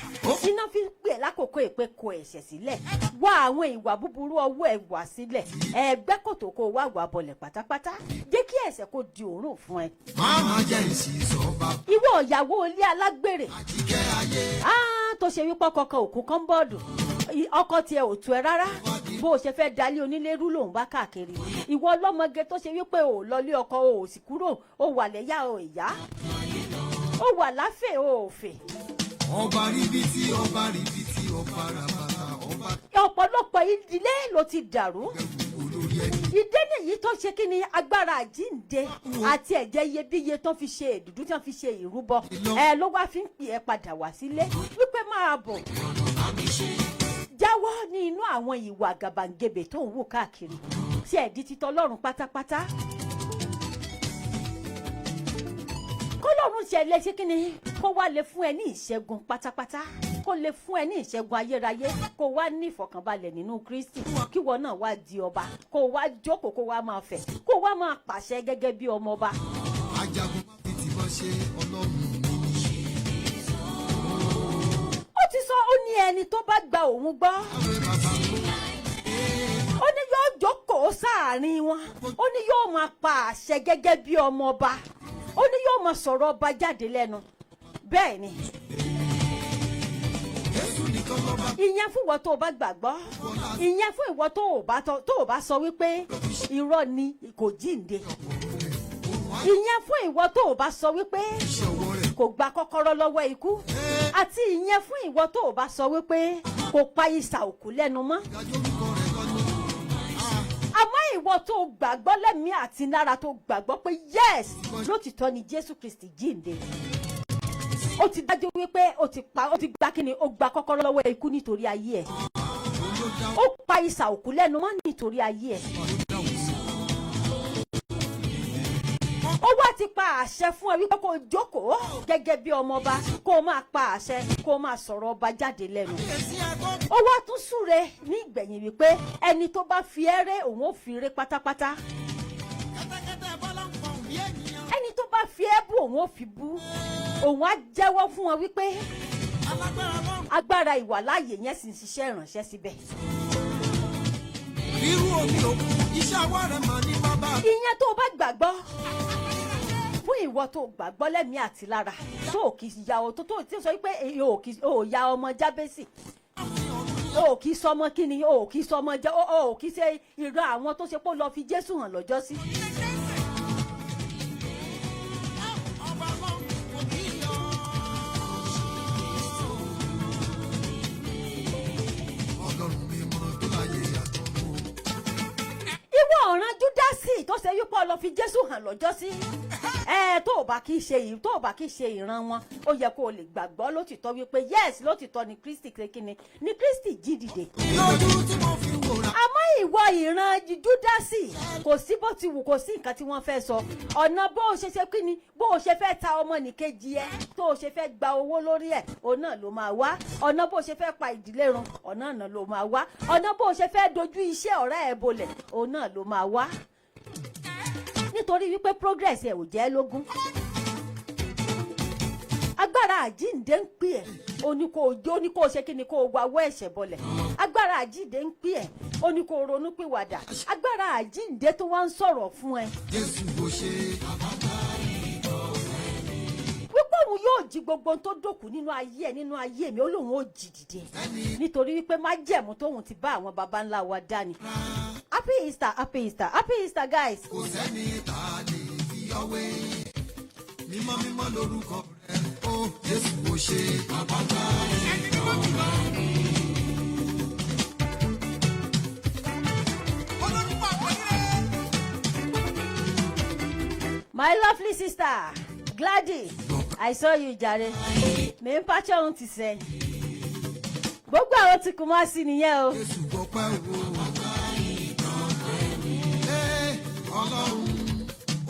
Speaker 3: iná fi ń pè é lákòókò ìpè kọ ẹ̀ṣẹ̀ sílẹ̀, wá àwọn ìwà búburú ọwọ́ ẹ̀ wá sílẹ̀, ẹgbẹ́ kòtò kó wá wà bọ̀lẹ̀ pátápátá, jẹ́ kí ẹ̀ṣẹ̀ kó di òórùn fún ẹ.
Speaker 5: Máma jẹ́ ìsìsọ́ba.
Speaker 3: Ìwọ ìyàwó ilé alágbèrè.
Speaker 5: Àjíkẹ́ ayé.
Speaker 3: Ah, tó ṣe wípé ọkọ kan òkú kan bọ́ọ̀dù, ọkọ tiẹ̀ ò tu ẹ rárá, bó o ṣe fẹ́ dalé onílé rú lòun bá káàkiri. Ìwọ ọlọ́mọge tó ṣe wípé ò lọlé ọkọ, ò sì kúrò, ó wà lẹ́yà, ò ìyá, ó wà láfẹ̀, ò fè.
Speaker 5: Ọba ríbitì, ọba ríbitì, ọba rabata, ọba
Speaker 3: Ọ̀pọ̀lọpọ̀ ìdílé ló ti dàrú.
Speaker 5: Olórí ẹni.
Speaker 3: Ìdí nìyí tó ṣe kí ni, agbára àjínde àti ẹ̀jẹ̀ iyebíye tó fi ṣe èdùdú, tó fi ṣe ìrúbọ ẹ, ló wá fi ń pè ẹ́ padà wá sílé wípé máa bọ̀, jáwọ́ ní inú àwọn ìwà gàbàǹgebè tó ń wù káàkiri, tí ẹ̀dí títọ́ Ọlọ́run pátápátá, kọ́lọ́run ṣe lè ṣe kí ni, kó wá lè fún ẹ ní ìṣẹ́gun pátápátá, kó lè fún ẹ ní ìṣẹ́gun ayérayé, kó wá ní ìfọ̀kànbalẹ̀ nínú Kristi, kíwọ náà wá di ọba, kó wá jókòó, kó wá máa fẹ̀, kó wá máa pàṣẹ gẹ́gẹ́ bí ọmọ ọba.
Speaker 5: Ajagun má fi tìbọn ṣe, Ọlọ́run mi ni.
Speaker 3: Ó ti sọ, ó ní ẹni tó bá gba òun gbọ́,
Speaker 5: Àwọn bàbá
Speaker 3: ó ní yóò jókòó sáàrin wọn, ó ní yóò máa pa àṣẹ gẹ́gẹ́ bí ọmọ ọba, ó ní yóò máa sọ̀rọ̀ ọba jáde lẹ́nu. Bẹ́ẹ̀ ni.
Speaker 5: Jésù nìkan lọ́ba.
Speaker 3: Ìyẹn fún ìwọ tó o bá gbàgbọ́, ìyẹn fún ìwọ tó o bá sọ wípé irọ́ ni, kò jíǹde, ìyẹn fún ìwọ tó o bá sọ wípé
Speaker 5: Iṣẹ́ ọwọ́ rẹ̀.
Speaker 3: kò gba kọ́kọ́rọ́ lọ́wọ́ ikú, àti ìyẹn fún ìwọ tó o bá sọ wípé kò pa ìsà òkú lẹ́nu mọ́.
Speaker 5: Ìdájọ́ orúkọ rẹ̀ lọ́dún.
Speaker 3: Àmọ́ ìwọ tó gbàgbọ́ lẹ́mìí àti lára, tó gbàgbọ́ pé yes, lótìtọ́ ni Jésù Kristi jíǹde, ó ti dájú wípé ó ti pa, ó ti gba kíni, ó gba kọ́kọ́rọ́ lọ́wọ́ ikú nítorí ayé ẹ̀, ó pa ìsà òkú lẹ́nu mọ́ nítorí ayé ẹ̀, ó wá ti pa àṣẹ fún ẹ wípé kó o jókòó gẹ́gẹ́ bí ọmọọba, kó o máa pa àṣẹ, kó o máa sọ̀rọ̀ ọba jáde lẹ́nu. Ó wá tún súre ní ìgbẹ̀yìn wípé ẹni tó bá fi ẹ́ ré, òun ó fi ré pátápátá. fi ẹ́ bú, òun ó fi bú. Òun á jẹ́wọ́ fún wọn wípé
Speaker 4: Alágbára lọ́run.
Speaker 3: agbára ìwàláàyè yẹn sì ń ṣiṣẹ́ ìrànṣẹ́ síbẹ̀.
Speaker 4: Irú omi òkun, iṣẹ́ ọwọ́ rẹ̀ mà ní bàbá.
Speaker 3: Ìyẹn tó o bá gbàgbọ́, fún ìwọ tó gbàgbọ́ lẹ́mìí àti lára, tó o kì í ya o tó tí o sọ pé o kì í o ya ọmọ Jábésì, o kì í sọmọ kíni, o kì í sọmọ jẹ, o kì í ṣe ìran àwọn tó ṣe pé ó lọ fi Jésù hàn lọ́jọ́ sí.
Speaker 4: Ọba lọ́run kò kí yọ.
Speaker 5: Ọlọ́run mímọ́ tó láyé àtọ̀run.
Speaker 3: Ìwọ ọ̀ràn Júdásì tó ṣe wípé ó lọ fi Jésù hàn lọ́jọ́ sí ẹ, tó o bá kí í ṣe yìí, tó o bá kí í ṣe ìran wọn, ó yẹ kó o lè gbàgbọ́ lótìtọ́ wípé yes, lótìtọ́ ni Kristi ṣe kíni, ni Kristi jí dìde.
Speaker 4: Lójú tí mo fi wòrà.
Speaker 3: Àmọ́ ìwọ ìran Júdásì, kò sí bó ti wù, kò sí nǹkan tí wọ́n fẹ́ sọ. Ọ̀nà bó o ṣe ṣe kí ni, bó o ṣe fẹ́ ta ọmọnìkejì ẹ, tó o ṣe fẹ́ gba owó lórí ẹ̀, òun náà ló máa wá. Ọ̀nà bó o ṣe fẹ́ pa ìdílé run, ọ̀nà náà ló máa wá. Ọ̀nà bó o ṣe fẹ́ dojú iṣẹ́ ọ̀rẹ́ ẹ̀ bolẹ̀, òun náà ló máa wá, nítorí wípé progress ẹ̀ ò jẹ́ lógún. Agbára àjíǹde ń pè ẹ́, ó ní kó o jó, ní kó o ṣe kí ni, kó o wá wọ́ ẹ̀ṣẹ̀ bọlẹ̀. Agbára àjíǹde ń pè ẹ́, ó ní kó o ronú pìwàdà. Agbára àjíǹde tó wá ń sọ̀rọ̀ fún ẹ
Speaker 5: Jésù kò ṣe.
Speaker 3: wípé òun yóò jí gbogbo ohun tó dòkú nínú ayé ẹ, nínú ayé mi. Ó lóun ó jí dìde, nítorí wípé májẹ̀mú tóun ti bá àwọn baba ńlá wa dání. Happy Easter, happy Easter, happy Easter, guys.
Speaker 5: Kò sẹ́ni tá a lè fi ọwé. Mímọ́ mímọ́ lórúkọ rẹ̀ ó, Jésù kò ṣe. Bàbá gbà.
Speaker 4: Olórúkọ àpọ́nlé.
Speaker 3: My lovely sister Gladys, I saw you jàre. Mi ń pàṣẹ ohun ti sẹ gbogbo àwọn tí kò máa sí nìyẹn o.
Speaker 5: Jésù gbọpẹ́ o. Ẹ́, Ọlọ́run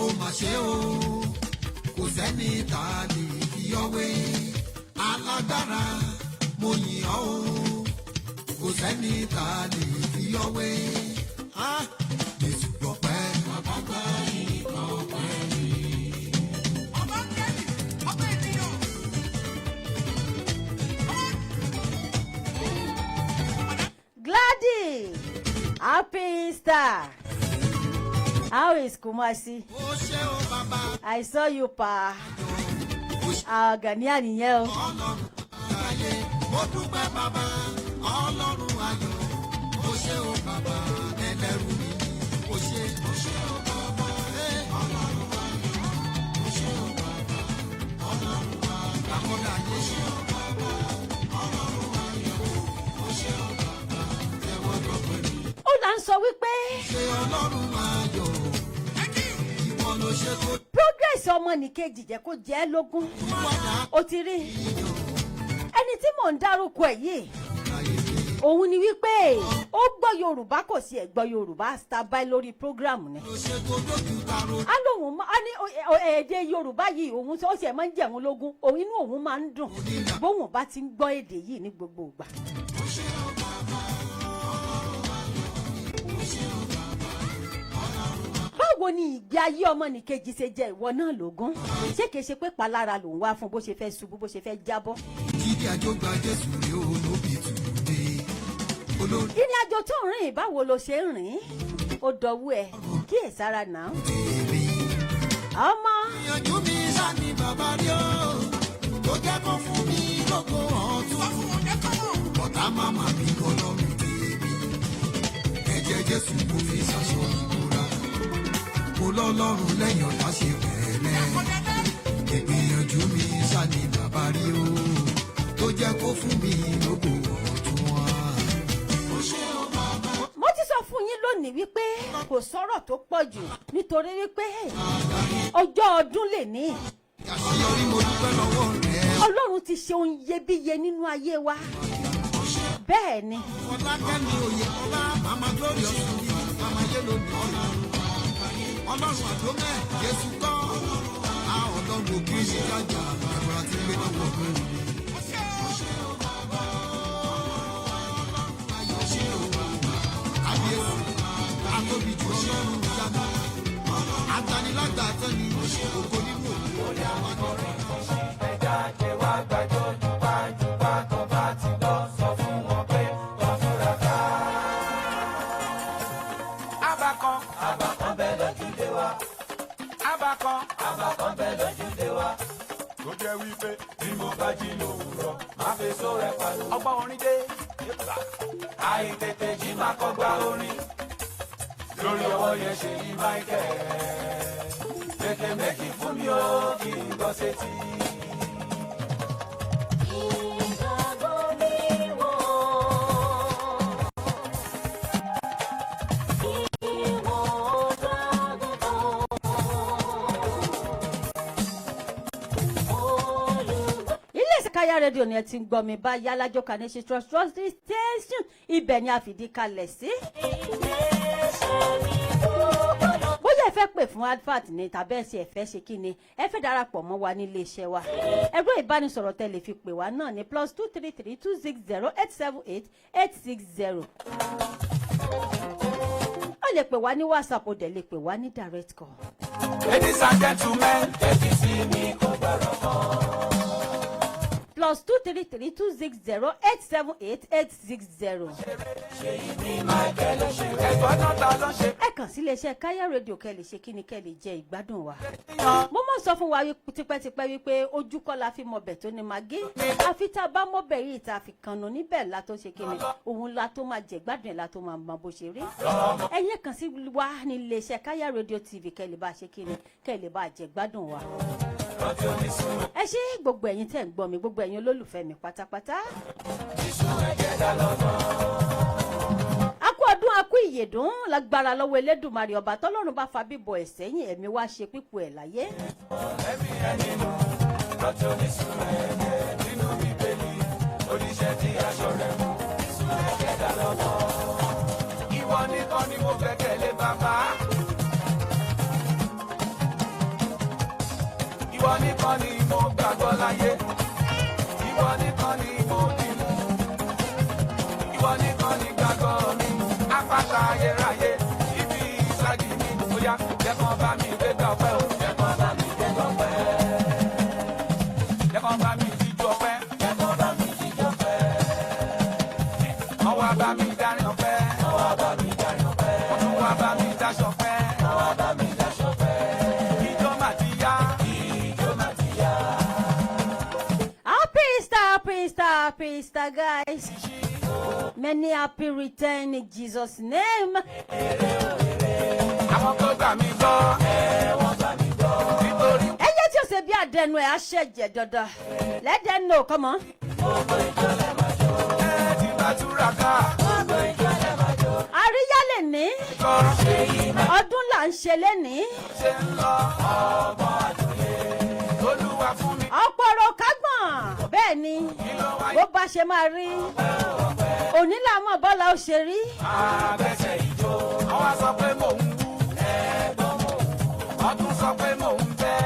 Speaker 5: ó mà ṣe o. Kò sẹ́ni tá a lè fi ọwé. Alágbára, mo yìn ọ́ o. Kò sẹ́ni tá a lè fi ọwé. Ah, Jésù gbọpẹ́. Bàbá gbà.
Speaker 4: Ọba kẹ́lì, ọba ènìyàn.
Speaker 3: Gladys, happy Easter. How is Kumasi?
Speaker 5: Ó ṣe o, bàbá.
Speaker 3: I saw you pa. Àwọn Ghanaian nìyẹn o.
Speaker 5: Ọlọ́run ayé, mo dúpẹ́ bàbá. Ọlọ́run ayọ̀, ó ṣe o bàbá. Ẹlẹ́rù mi, ó ṣe, ó ṣe o bàbá. Ẹ́, Ọlọ́run ayọ̀, ó ṣe o bàbá. Ọlọ́run ayọ̀, àkọ́dá ayé, ṣe o bàbá. Ọlọ́run ayọ̀, ó ṣe o bàbá. Ẹ̀wọ̀n gbọ́pẹ́ mi.
Speaker 3: Ó là ń sọ wípé
Speaker 5: Ṣe Ọlọ́run ayọ̀, ìwọ ló ṣe tó
Speaker 3: progress ọmọnìkejì jẹ́ kó jẹ́ ẹ́ lógún.
Speaker 5: padà.
Speaker 3: Ó ti rí ẹni tí mò ń dárúkọ ẹ̀ yìí,
Speaker 5: Ayé mi.
Speaker 3: òun ni wípé ó gbọ́ Yorùbá, kò sí ẹ̀ gbọ́ Yorùbá, standby lórí program ni.
Speaker 5: Ló ṣe tó dójú taro.
Speaker 3: Á lóun á ní èdè Yorùbá yìí, òun ó sì ẹ̀ máa ń jẹ̀wọ́n lógún òun, inú òun máa ń dùn bóun bá ti ń gbọ́ èdè yìí ní gbogbo ìgbà. Báwo ni ìgbé ayé ọmọnìkejì ṣe jẹ ìwọ náà lógún? Ṣé kìí ṣe pé palára lòun wá fún, bó ṣe fẹ́ ṣubú, bó ṣe fẹ́ jábọ́?
Speaker 5: Jíde àjọgbà Jésù rí olóbi tùdé olórí.
Speaker 3: Ìrìn àjò tó ń rìn, báwo ló ṣe ń rìn? Ó dọwọ́ ẹ kíyèsára náà.
Speaker 5: Tèmi.
Speaker 3: Ọmọ.
Speaker 5: Ìyànjú mi sani bàbá rí o tó jẹ́ kó fún mi lógo ọ̀tún. Ọ̀tá màmá mi kọ́ lọ́rùn tèmi. Ẹ̀jẹ̀ Jésù mo fi ṣaṣọ ìbora. Mo lọ́lọ́run lẹ́yìn ọ̀tá, ṣe pẹ̀lẹ́. Ìgbìyànjú mi sani bàbá rí o tó jẹ́ kó fún mi lógo ọ̀tún wá. Ó ṣe o bàbá.
Speaker 3: Mo ti sọ fún yín lónìí wípé kò sọ̀rọ̀ tó pọ̀ jù, nítorí wípé ọjọ́ ọdún lè ní.
Speaker 5: Àṣeyọrí, mo dúpẹ́ lọ́wọ́ rẹ̀.
Speaker 3: Ọlọ́run ti ṣe ohun iyebíye nínú ayé wa, bẹ́ẹ̀ ni.
Speaker 5: Fọlákẹ́mi Oyèkọ́lá, Mama Glorious ni, Mama Yelo ni. Ọlọ́run àdómẹ́, Jésù kọ́. A Ọlọ́run òkè ṣe jájà, ẹ̀bùrà ti gbé lọ́wọ́ mi. Kábíyèsí, atóbi jù, Ọlọ́run ìyanu. Agbanilágbà tán ni, ògo nínú ògo.
Speaker 4: gbàjọ jùpájùpá tó bá ti gbọ́ sọ fún wọn pé wọ́n túra ká. Abakan abakan bẹ lójúde wa. Abakan abakan bẹ lójúde wa. Tó jẹ́ wípé bí mo bá jí lówùrọ̀, máa fi sóra pariwo. Ọgbọ́n orin dé. Àìtètè jí máa kọ́ gba orin. Lórí ọwọ́ yẹn ṣe yí Michael. Tètè méjì fún mi ó kí n gbọ́ sétí.
Speaker 3: Ilé Káyà Rédíò ni ẹ ti ń gbọ́ mi báyìí, Alájọka ní ṣe Trust Trust Station, ibẹ̀ ni a fìdí kalẹ̀ sí. Bóyá ẹ fẹ́ pè fún advert ni tàbí ẹ ṣe ẹ fẹ́ ṣe kí ni, ẹ fẹ́ darapọ̀ mọ́ wa nílé iṣẹ́ wa, ẹ̀rọ ìbánisọ̀rọ̀ tẹ́ lè fi pè wá náà ní +233 260 878 860. Ó lè pè wá ní WhatsApp, ó dẹ̀ lè pè wá ní direct call.
Speaker 4: Ladies and gentlemen, tẹ́tí sí mi kò gbọ́rọ̀ kan.
Speaker 3: +233 260 878 860.
Speaker 4: Ẹ̀gbọ́n náà ta ló ń ṣe
Speaker 3: Ẹ kàn sí iléeṣẹ́ Káyà Rédíò, kẹ́ lè ṣe kí ni, kẹ́ lè jẹ ìgbádùn wa. Mo mọ̀ sọ fún wa tipẹ́tipẹ́ wípé ojú kọ́ la fi mọbẹ̀ tó ní magí, àfi tá a bá mọbẹ̀ yìí tá a fi kànnù níbẹ̀ la tó ṣe kí ni, òun la tó máa jẹ ìgbádùn ẹ̀, la tó máa mọ bó ṣe rí. Ẹ̀yin kàn sí wa ní iléeṣẹ́ Káyà Rédíò TV, kẹ́ lè bá ṣe kí ni, kẹ́ lè bá jẹ ìgbádùn wa. Ẹ ṣé gbogbo ẹ̀yin tẹ́ ń gbọ́ mi, gbogbo ẹ̀yin olólùfẹ́ mi pátápátá. A kú ọdún, a kú ìyèdún. Lágbára lọ́wọ́ Elédùmarè ọba, tọ́lọ́run bá fa bíbọ̀ ẹ̀ sẹ́yìn, ẹ̀mí wá ṣe pípò ẹ̀ láyé.
Speaker 4: Ẹ̀mí ẹ̀ nínú lọ́tí oníṣun ẹ̀jẹ̀ nínú Bíbélì, oníṣẹ́ tí aṣọ rẹ̀ mú ìṣun ẹ̀jẹ̀ dá lọ́wọ́. Ìwọ nìkan ni mo gbẹ́kẹ̀lé, bàbá. Ìwọ nìkan ni mo gbàgbọ́ láyé. Ìwọ nìkan ni mo bímú. Ìwọ nìkan ni gbàgbọ́ mi. Apáta ayérayé, ibi ìsádi mi. Bóyá jẹ́ kán bá mi gbégbá ọpẹ́ o. Jẹ́ kán bá mi gbégbá ọpẹ́. Jẹ́ kán bá mi jíjó ọpẹ́. Jẹ́ kán bá mi jíjó ọpẹ́. Wọ́n wá bá mi dárin ọpẹ́. Wọ́n wá bá mi dárin ọpẹ́. Wọ́n tún wá bá mi dáṣọ ọpẹ́. Wọ́n wá bá mi dáṣọ ọpẹ́. Ijó mà ti yá. Ijó mà ti yá.
Speaker 3: Happy Easter, happy Easter, happy Easter, guys. Many happy return in Jesus' name.
Speaker 4: Àwọn tó gbà mí gbọ́. Wọ́n gbà mí gbọ́. Nítorí
Speaker 3: Ẹyẹ tí o ṣe bí àdẹnu ẹ̀ á ṣẹ̀jẹ̀ dandan. Let them know, come on.
Speaker 4: Ẹ ti bá túraká.
Speaker 3: Àríyá lè ní.
Speaker 4: Kọ́
Speaker 3: Ọdún là ń ṣe lénìí.
Speaker 4: ṣe ń lọ. Ọgbọ́n àtòyè. Olúwa fún mi.
Speaker 3: Ọ̀pọ̀ ọ̀rọ̀ kágbọ̀n. Bẹ́ẹ̀ ni,
Speaker 4: Kí ló wáyé?
Speaker 3: bó bá ṣe máa rí. Òní là mọ̀ bọ́lá ó ṣe rí.
Speaker 4: Àbẹ̀sẹ̀ ìjó. Wọ́n wá sọ pé mò ń wú. Ẹ̀gbọ́n mò ń wú. Wọ́n tún sọ pé mò ń bẹ́.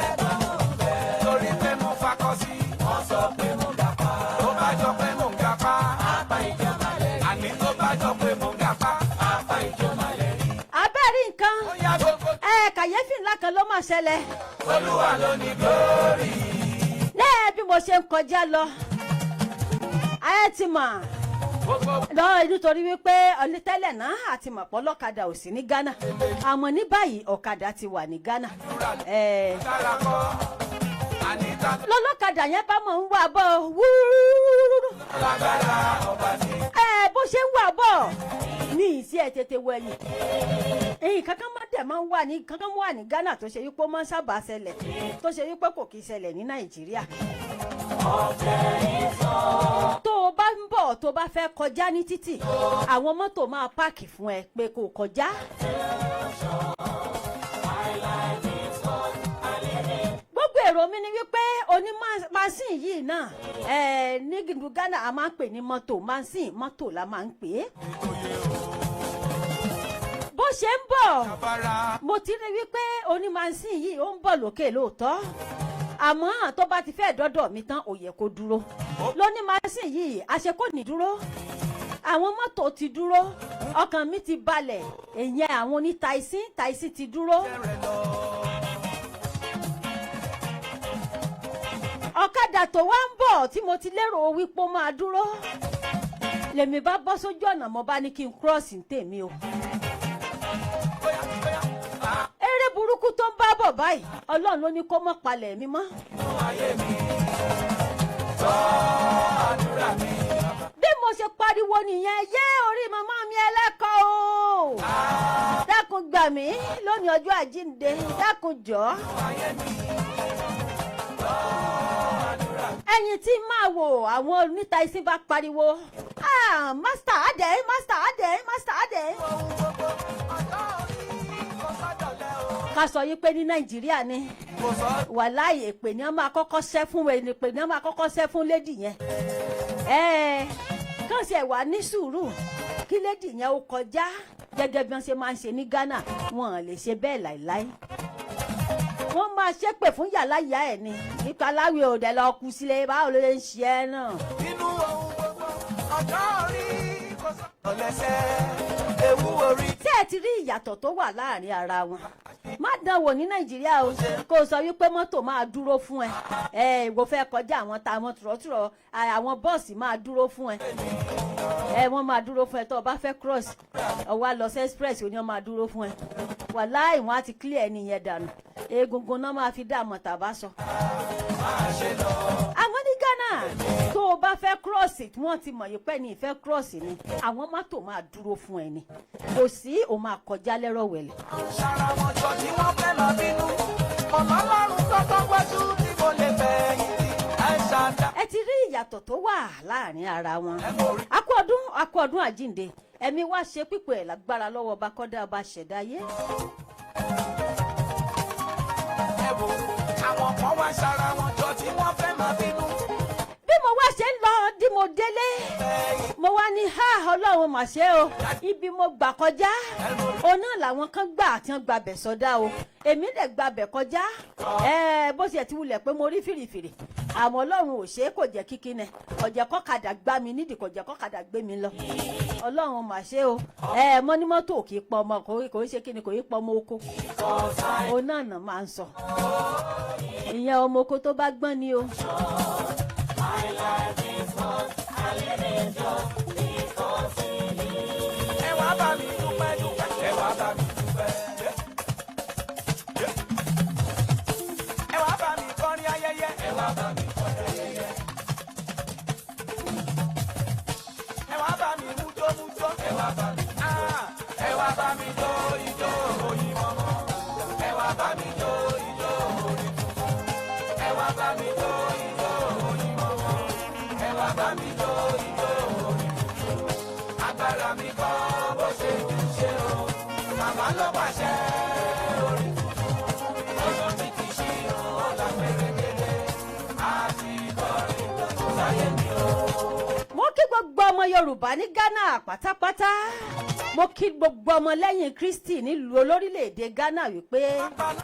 Speaker 4: Ẹ̀gbọ́n mò ń bẹ́. Torí pé mo fakọ sí. Wọ́n sọ pé mo gapá. Tó bá jọ pé mò ń gapá. Apá ìjọ máa lẹ̀ rí. Àní tó bá jọ pé mò ń gapá. Apá ìjọ máa lẹ̀ rí.
Speaker 3: Abẹ́rí nǹkan.
Speaker 4: Ó yá gbogbo.
Speaker 3: Ẹ kàyéfì ńlá kan ló máa ṣẹlẹ̀.
Speaker 4: Olúwa ló ní glory.
Speaker 3: Lẹ́ẹ̀ bí mo ṣe ń kọjá lọ. Ayé ti mọ̀
Speaker 4: Gbogbo
Speaker 3: lọ nítorí wípé ọlítẹ́lẹ̀ náà àti mọ̀pọ̀ ọlọ́kadà ò sí ní Ghana, àmọ́ ní báyìí ọ̀kadà ti wà ní Ghana.
Speaker 4: Dára kọ́. Àní ta
Speaker 3: Lọ́lọ́kadà yẹn bá mọ̀ ń wà bọ̀ wúrúrúrú.
Speaker 4: lágbára ọba ní.
Speaker 3: Bó ṣe ń wà bọ̀ ní ìsí ẹ̀ tètè wẹ̀yìn. Èyí kankan má dẹ̀ máa ń wà ní kankan wà ní Ghana tó ṣe wípé ó máa ń sábà ṣẹlẹ̀, tó ṣe wípé kò kì í ṣẹlẹ̀ ní Nàìjíríà. Tó o bá ń bọ̀, tó o bá fẹ́ kọjá ní títì, àwọn mọ́tò máa park fún ẹ pé kó o kọjá. Gbogbo èrò mi ni wípé oní machine yìí náà ẹ ní ìlú Ghana, a máa ń pè ní mọ́tò machine, mọ́tò la máa ń pè é. Bó ṣe ń bọ̀,
Speaker 4: Abara.
Speaker 3: mo ti rí wípé oní machine yìí ó ń bọ̀ lókè lóòótọ́, àmọ́ tó bá ti fẹ́ dọ́dọ̀ mi tán, ó yẹ kó dúró. Lóní machine yìí àṣẹ kò ní dúró, àwọn mọ́tò ti dúró, ọkàn mi ti balẹ̀. Ìyẹn àwọn oní taxi, taxi ti dúró. Ọ̀kadà Ìgbà tó wá ń bọ̀ tí mo ti lérò wípé ó máa dúró, lèmi bá bọ́ sójú ọ̀nà, mo bá ní kí n cross ní tèmi o. Eré burúkú tó ń bá bọ̀ báyìí, Ọlọ́run ló ní kó mọ́ palẹ̀ mi mọ́. Bí mo ṣe pariwo nìyẹn, yé orí màmá mi ẹlẹ́kọ̀ọ́ o, dákun gbà mí lónìí ọjọ́ àjíǹde, dákun jọ̀ọ́. Ẹ̀yìn tí máa wò, àwọn oníta isin bá pariwo, "Ah, master adé, master adé, master adé." Ká sọ yí pé ní Nàìjíríà ni, wàláì, èpè ni wọ́n máa kọ́kọ́ ṣẹ́ fún, èpè ni wọ́n máa kọ́kọ́ ṣẹ́ fún lady yẹn. Ẹ̀ẹ́ kàn ṣe wà ní sùúrù kí lady yẹn ó kọjá gẹ́gẹ́ bí wọ́n ṣe máa ń ṣe ní Ghana, wọn ò lè ṣe bẹ́ẹ̀ láìláì. Wọ́n máa ṣépè fún yàrá ìyá ẹ̀ ni nípa aláwẹ̀ òde lọ kú sílé, báwo ló lè ń ṣe ẹ́ náà?
Speaker 4: Nínú ohun gbogbo, ọjọ́ orí kò sọ̀rọ̀ lẹ́sẹ̀ ewu orí.
Speaker 3: Tí ẹ ti rí ìyàtọ̀ tó wà láàrin ara wọn, má dán wò ní Nàìjíríà o, kó o sọ wípé mọ́tò máa dúró fún ẹ. Ẹ ìwọ fẹ́ kọjá, àwọn táwọn tùrọ̀tùrọ̀, àwọn bọ́ọ̀sì máa dúró fún ẹ. Ẹ wọ́n máa dúró fún ẹ tó o bá fẹ́ cross, ó wá lọ sí express, ó ní wọ́n máa dúró fún ẹ. Wàláì, wọ́n á ti clear ẹni yẹn dànù, egungun náà máa fi dá àmọ̀ tàbá sọ. Àmọ́ ní Ghana, tó o bá fẹ́ cross, tí wọ́n ti mọ̀ yìí pé ní ìfẹ́ cross ni, àwọn mọ́tò máa dúró fún ẹ ni, kò sí, o máa kọjá lẹ́rọ̀ wẹ̀lẹ̀.
Speaker 4: Ṣara wọn jọ tí wọ́n fẹ́ máa bínú. Ọ̀nà lọ́rùn tọ́tọ́ gbájú tí mo lè fẹ̀yìn tì. Ẹ ṣàdá.
Speaker 3: Ẹ ti rí ìyàtọ̀ tó wà láàrin ara wọn. Akú ọdún, akú ọdún àjínde, ẹ̀mí wá ṣe pípẹ́ ẹ̀ lágbára lọ́wọ́ ọba kọ́dá, ọba ṣẹ̀dáyé.
Speaker 4: Ẹ wo àwọn kan wá ṣara wọn jọ tí wọ́n fẹ́ máa bínú.
Speaker 3: Bí mo wá ṣe ń lọ dí mo délé, mo wá ní, "Ha, Ọlọ́run mà ṣe o." Ibi mo gbà kọjá, òun náà làwọn kan gbà tí wọ́n gbàbẹ̀ sọdá o, èmi lè gbàbẹ̀ kọjá. Ẹ bó ṣe ti wulẹ̀ pé mo rí fìrìfìrì, àmọ́ Ọlọ́run ò ṣe é, kò jẹ́ kíkínẹ, kò jẹ́ kọ́kadà gbá mi nídìí, kò jẹ́ kọ́kadà gbé mi lọ. Ọlọ́run mà ṣe o. Ẹ mọ́ ní mọ́tò kì í pọ ọmọ, kò í ṣe kíni, kò í pọ ọmọ oko. Òun náà nà máa ń sọ ìyẹn, ọmọ oko tó bá gbọ́n ni o.
Speaker 4: Ẹ wá bá mi dúpẹ́ dúpẹ́. Ẹ wá bá mi dúpẹ́. Ẹ wá bá mi kọrin ayẹyẹ. Ẹ wá bá mi kọrin ayẹyẹ. Ẹ wá bá mi mújó mújó. Ẹ wá bá mi. Ah! Ẹ wá bá mi jó ijó oyin mọ́mọ́. Ẹ wá bá mi jó ijó orin tuntun. Ẹ wá bá mi jó ijó oyin mọ́mọ́. Ẹ wá bá mi jó ijó orin tuntun. Agbára mi kọ́ bó ṣe ń ṣe o. Màmá ló pàṣẹ orin tuntun. Ọ̀nà mi ti ṣí o, ọ̀la pérégedé. Àti kọrin tuntun sáyé mi o.
Speaker 3: Mo kí gbogbo ọmọ Yorùbá ní Ghana pátápátá, mo kí gbogbo ọmọ lẹ́yìn Kristi nílùú olórílẹ̀‐èdè Ghana wípé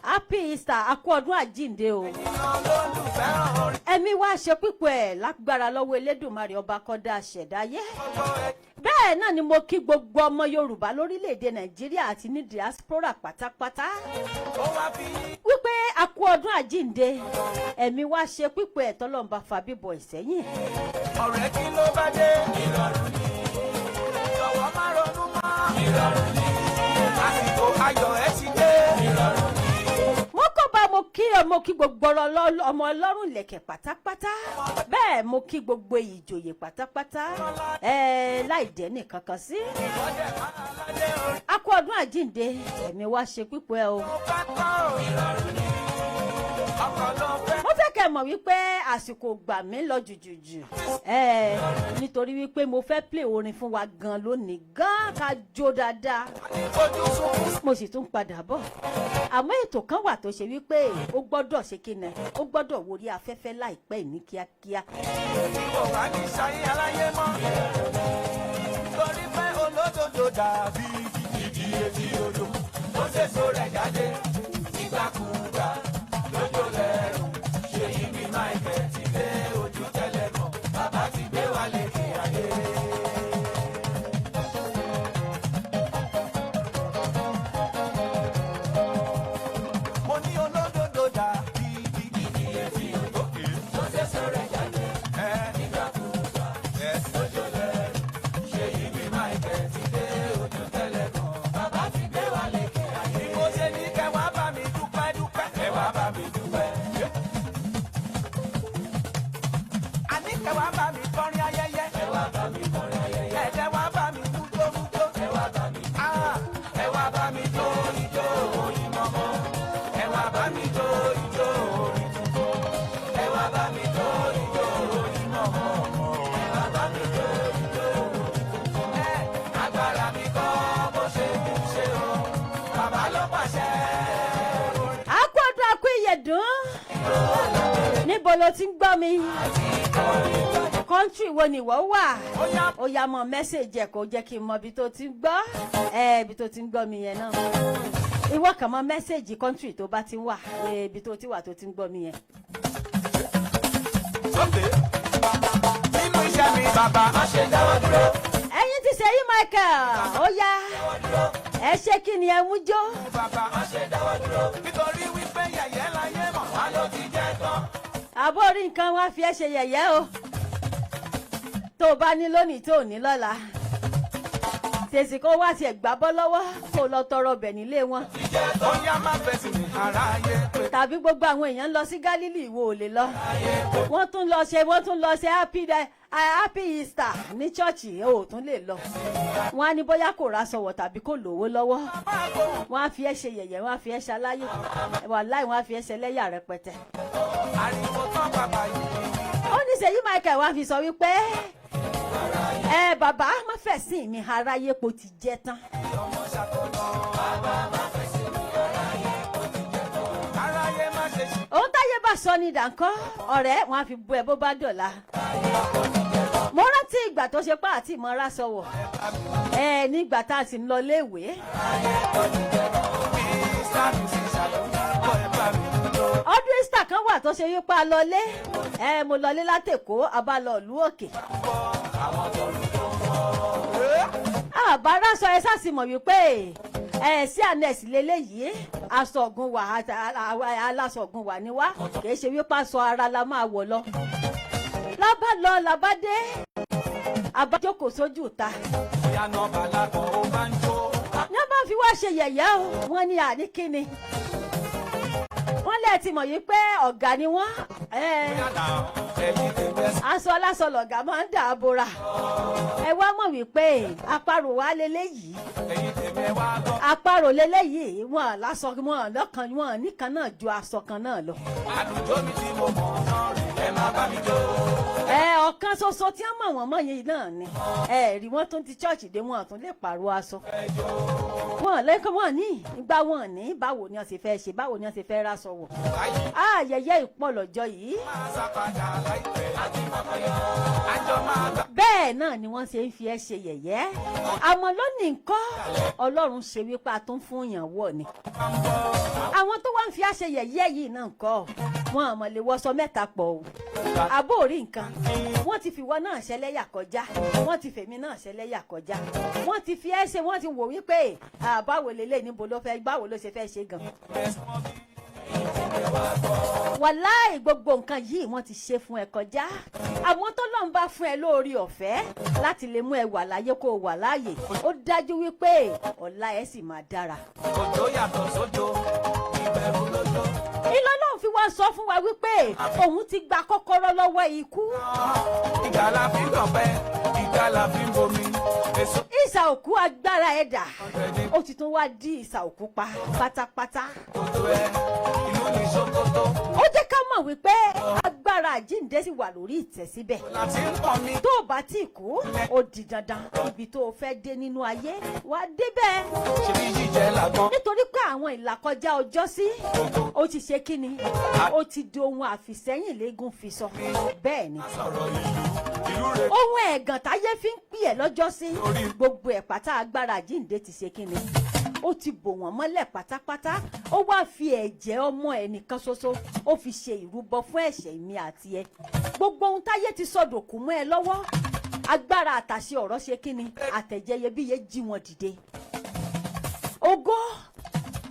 Speaker 3: happy Easter, akú ọdún àjíǹde o.
Speaker 4: Olólùfẹ́ orin
Speaker 3: Ẹ̀mí wá ṣe pípọ̀ ẹ̀ lágbára lọ́wọ́ Elédùmarè, ọba kọ́dá ṣẹ̀dáyé.
Speaker 4: gbogbo ẹ̀.
Speaker 3: Bẹ́ẹ̀ náà ni mo kí gbogbo ọmọ Yorùbá lórílẹ̀‐èdè Nàìjíríà àti ní diaspora pátápátá
Speaker 4: Ó wá fi
Speaker 3: wípé a kú ọdún àjíǹde, ẹ̀mí wá ṣe pípọ̀ ẹ̀, tọ́lọ́mbà fàbíbọ̀ ìsẹ́yìn.
Speaker 4: Ọ̀rẹ́, kí ló bá dé? Ìrọ̀rùn ni. Jọ̀wọ́ má ronú mọ́. Ìrọ̀rùn ni. Àsìkò ayọ̀ ẹ ti dé. Ìrọ̀rùn ni.
Speaker 3: Mo kọ́ bá mo kí ọ, mo kí gbogbo ọmọ ọlọ́run lẹ̀kẹ̀ pátápátá, bẹ́ẹ̀ mo kí gbogbo ìjòyè pátápátá ẹ láì dẹ́ nìkankan sí.
Speaker 4: Ìwọ́dẹ̀ máa ládé orí.
Speaker 3: A kú ọdún àjíǹde, ẹ̀mí wá ṣe pípọ̀ ẹ o.
Speaker 4: Mo fẹ́ kọ́ ò. Ìrọ̀rùn ni. Ọkọ̀ ló fẹ́.
Speaker 3: Mo fẹ́ kẹ́ mọ̀ wípé àsìkò gbà mí lọ jùjùjù ẹ, nítorí wípé mo fẹ́ play orin fún wa gan lónìí gan, ká jó dáadáa.
Speaker 4: Ojú sunkún.
Speaker 3: Mo sì tún padà bọ̀, àmọ́ ètò kan wà tó ṣe wípé ó gbọ́dọ̀ ṣe kí ni, ó gbọ́dọ̀ wọrí afẹ́fẹ́ láìpẹ́ ní kíákíá.
Speaker 4: Kò wá ní ṣayé aláyé mọ́. Torí pé olódodo dàbí ìdí etí odò. Ó ṣèso rẹ̀ jáde nígbàkúgbà lójó lẹ́rù. Ṣèyí mi Michael ti dé ojú tẹ́lẹ̀ mọ̀. Bàbá ti gbé wa lékè ayé. Mo ní olódodo dàbí ìdí etí odò. Ó ṣèso rẹ̀. Ẹ wá bá mi kọrin ayẹyẹ. Ẹ wá bá mi kọrin ayẹyẹ. Ẹ wá bá mi mújó mújó. Ẹ wá bá mi jó. Ẹ wá bá mi jó ijó oyin mọ́mọ́. Ẹ wá bá mi jó ijó orin tuntun. Ẹ wá bá mi jó ijó oyin mọ́mọ́. Ẹ wá bá mi jó ijó orin tuntun. Ẹ agbára mi kọ́ bó ṣe ń ṣe o. Bàbá ló pàṣẹ.
Speaker 3: Àkú ọdún, àkú ìyẹ̀dùn. Níbo ló ti ń gbọ́ mi? Country wo ni ìwọ wà?
Speaker 4: Ó yá.
Speaker 3: Ó yá, mọ message ẹ̀ kó jẹ́ kí n mọ ibi tó ti ń gbọ́ ẹ, ibi tó ti ń gbọ́ mi yẹn náà. Ìwọ kàn mọ message country tó bá ti ń wà, ibi tó ti wà tó ti ń gbọ́ mi yẹn.
Speaker 4: Sókè. Nínú iṣẹ́ mi, bàbá. Má ṣe dáwọ́ dúró.
Speaker 3: Ẹ̀yin ti Ṣèyí Michael, ó yá, ẹ ṣé. Kí ni ẹ mú jó?
Speaker 4: Bàbá. Má ṣe dáwọ́ dúró. Nítorí wípé yẹ̀yẹ́ láyé mọ̀. Wá ló ti jẹ́ tán.
Speaker 3: Àbó orí nǹkan, wá fi ẹ́ ṣe yẹ̀yẹ́ o. Tó o bá ní lónìí, tó o ní lọ́la, tèsì kó wá tiẹ̀ gbá bọ́ lọ́wọ́, kó o lọ tọrọ bẹ̀ nílé wọn.
Speaker 4: Ó yá, má fẹ̀sì ní aráyé pé.
Speaker 3: Tàbí gbogbo àwọn èèyàn ń lọ sí Gálílì, ìwọ ò lè lọ. Wọ́n tún lọ ṣe happy day, happy Easter ní ṣọ́ọ̀ṣì, ò tún lè lọ. Wọ́n á ní bóyá kò ra sọ̀wọ̀ tàbí kò lówó lọ́wọ́. Wọ́n á fi ẹ́ ṣe yẹ̀yẹ́, wọ́n á fi ẹ́ ṣaláyé, wàláì, wọ́n á fi ẹ́ ṣe lẹ́yà rẹpẹtẹ.
Speaker 4: Ariwo tán bàbá yìí.
Speaker 3: Ó ní Ṣèyí Michael wá fi sọ wípé, ẹ bàbá, má fẹ̀sìn mi aráyé po ti jẹ́ tán.
Speaker 4: Ọmọ ṣàkóso. Bàbá, má fẹ̀sì ní aráyé kò ti jẹ́ tán. Aráyé má ṣe ṣì.
Speaker 3: Òun táyé bá sọ ní dàńkọ́ ọ̀rẹ́, wọn á fi bu ẹ bó bá dọ̀la. Mo rántí ìgbà tó ṣe pé àti ìmọ̀ra sọ̀wọ̀ ẹ nígbà tá a sì ń lọ léèwé.
Speaker 4: Mr. Mrs. Ṣàlùkọ́, ẹ bá mi lọ.
Speaker 3: Ọdún Easter kan wà tó ṣe wípé a lọlé ẹ, mo lọlé látẹ̀kọ́, a bá lọ ìlú òkè. Àbára sọ ẹ sáàsì mọ̀ wípé ẹ sí anes lélẹ́yìí, aṣọ ọ̀gùn wà, aláṣọ ọ̀gùn wà ní wá, kì í ṣe wípé aṣọ ara la máa wọ̀ lọ. Lábá lọ, làbá dé, àbájókòó sójú ìta.
Speaker 4: Bóyá nọ́mbà lápò ó bá ń jó.
Speaker 3: Ní wọ́n bá fi wá ṣe yẹ̀yẹ́ o, wọ́n ní àní kíni, wọ́n lẹ́ẹ̀ ti mọ̀ yìí pé ọ̀gá ni wọ́n
Speaker 4: Bóyá náà ẹ̀yin tèmi ẹ̀
Speaker 3: aṣọ aláṣọ lọ̀gá máa ń dà á bora. Ẹ wá mọ̀ wípé àparò wa leléyìí.
Speaker 4: Ẹ̀yin tèmi ẹ wá gbọ́.
Speaker 3: Àparò leléyìí, wọn láṣọ, wọn lọ́kàn, wọn nìkan náà ju aṣọ kan náà lọ.
Speaker 4: Àlùjọ mi tí mo mọ̀ náà rí, ẹ má bá mi jó.
Speaker 3: Ẹ ọ̀kan ṣoṣo tí wọ́n mọ̀ wọ́n mọ̀ yìí náà ni ẹ rí. Wọ́n tún ti church dé, wọn tún lè pààrọ̀ aṣọ wọn lẹ́kọ̀ọ́, wọn ní ìgbà wọn ní báwo ni wọ́n ṣe fẹ́ ṣe, báwo ni wọ́n ṣe fẹ́ ráṣọ wọ̀.
Speaker 4: Báyìí.
Speaker 3: Ayẹyẹ ìpọ̀lọ̀jọ yìí.
Speaker 4: Máa sá padà láìpẹ́. Àjọ máa gbà.
Speaker 3: Bẹ́ẹ̀ náà ni wọ́n ṣe ń fi ẹ́ ṣe yẹ̀yẹ́. Àmọ́ lónìí nǹkan, Ọlọ́run ṣe wípé a tún fún yàn wọ̀ ni. Àwọn tó wá ń fi àṣẹ yẹ̀yẹ́ yìí náà kọ́, wọn àmọ́ lè wọṣọ mẹ́ta pọ̀ o. Àbó orí nǹkan, wọ́n ti fi wọ́n náà ṣẹlẹ́yà kọjá, wọ́n ti fèmí náà ṣẹlẹ́yà kọjá, wọ́n ti fi ẹ́ ṣe, wọ́n ti wò wípé báwo lélẹ̀, níbo ló fẹ́, báwo ló ṣe fẹ́ ṣe gan. Wàláì, gbogbo nǹkan yìí wọ́n ti ṣe fún ẹ kọjá. Àwọn tó lọ́n bá fún ẹ lórí ọ̀fẹ́ láti lè mú ẹ wà láyé, kó o wà láàyè, ó dájú wípé ọ̀la ẹ sì máa dára.
Speaker 4: Òjò yàtọ̀ sójò, ìbẹ̀rù lójó.
Speaker 3: Ìlọ náà fi wá sọ fún wa wípé òun ti gba kọ́kọ́rọ́ lọ́wọ́ ikú.
Speaker 4: Ìgbà la fi ń dọ̀pẹ́, ìgbà la fi ń bomi. Èso
Speaker 3: Ìsà òkú, agbára ẹ̀dà, ó ti tún wá dí ìsà òkú pa pátápátá.
Speaker 4: kòtò ẹ̀, ìlú ní Sókótó.
Speaker 3: Ó jẹ́ ká mọ̀ wípé agbára àjíǹde sì wà lórí ìtẹ́ síbẹ̀.
Speaker 4: Láti ń pọ̀ mi.
Speaker 3: Tó o bá tí kú, ó di dandan, ibi tó o fẹ́ dé nínú ayé, wà á débẹ̀.
Speaker 4: Ṣebí jíjẹ làgbọ́n.
Speaker 3: Nítorí pé àwọn ìlàkọjá ọjọ́ sí, ó ti ṣe kíni, ó ti di ohun àfìsẹ́yìn léegun fi sọ. Bẹ́ẹ̀ ni.
Speaker 4: Sọ̀rọ̀ ìlú, ìlú rẹ̀.
Speaker 3: Ohun ẹ̀gàn táyé fi ń pè ẹ́ lọ́jọ́ sí, gbogbo ẹ̀ pátá, agbára àjíǹde ti ṣe kíni, ó ti bò wọ́n mọ́lẹ̀ pátápátá. Ó wá fi ẹ̀jẹ̀ ọmọ ẹ̀ nìkan ṣoṣo, ó fi ṣe ìrúbọ fún ẹ̀ṣẹ̀ mi àti ẹ. Gbogbo ohun táyé ti sọdòkú mọ́ ẹ lọ́wọ́, agbára àtàṣe ọ̀rọ̀ ṣe kíni, àtẹ̀jẹ́ iyebíye jí wọn dìde. Ògo,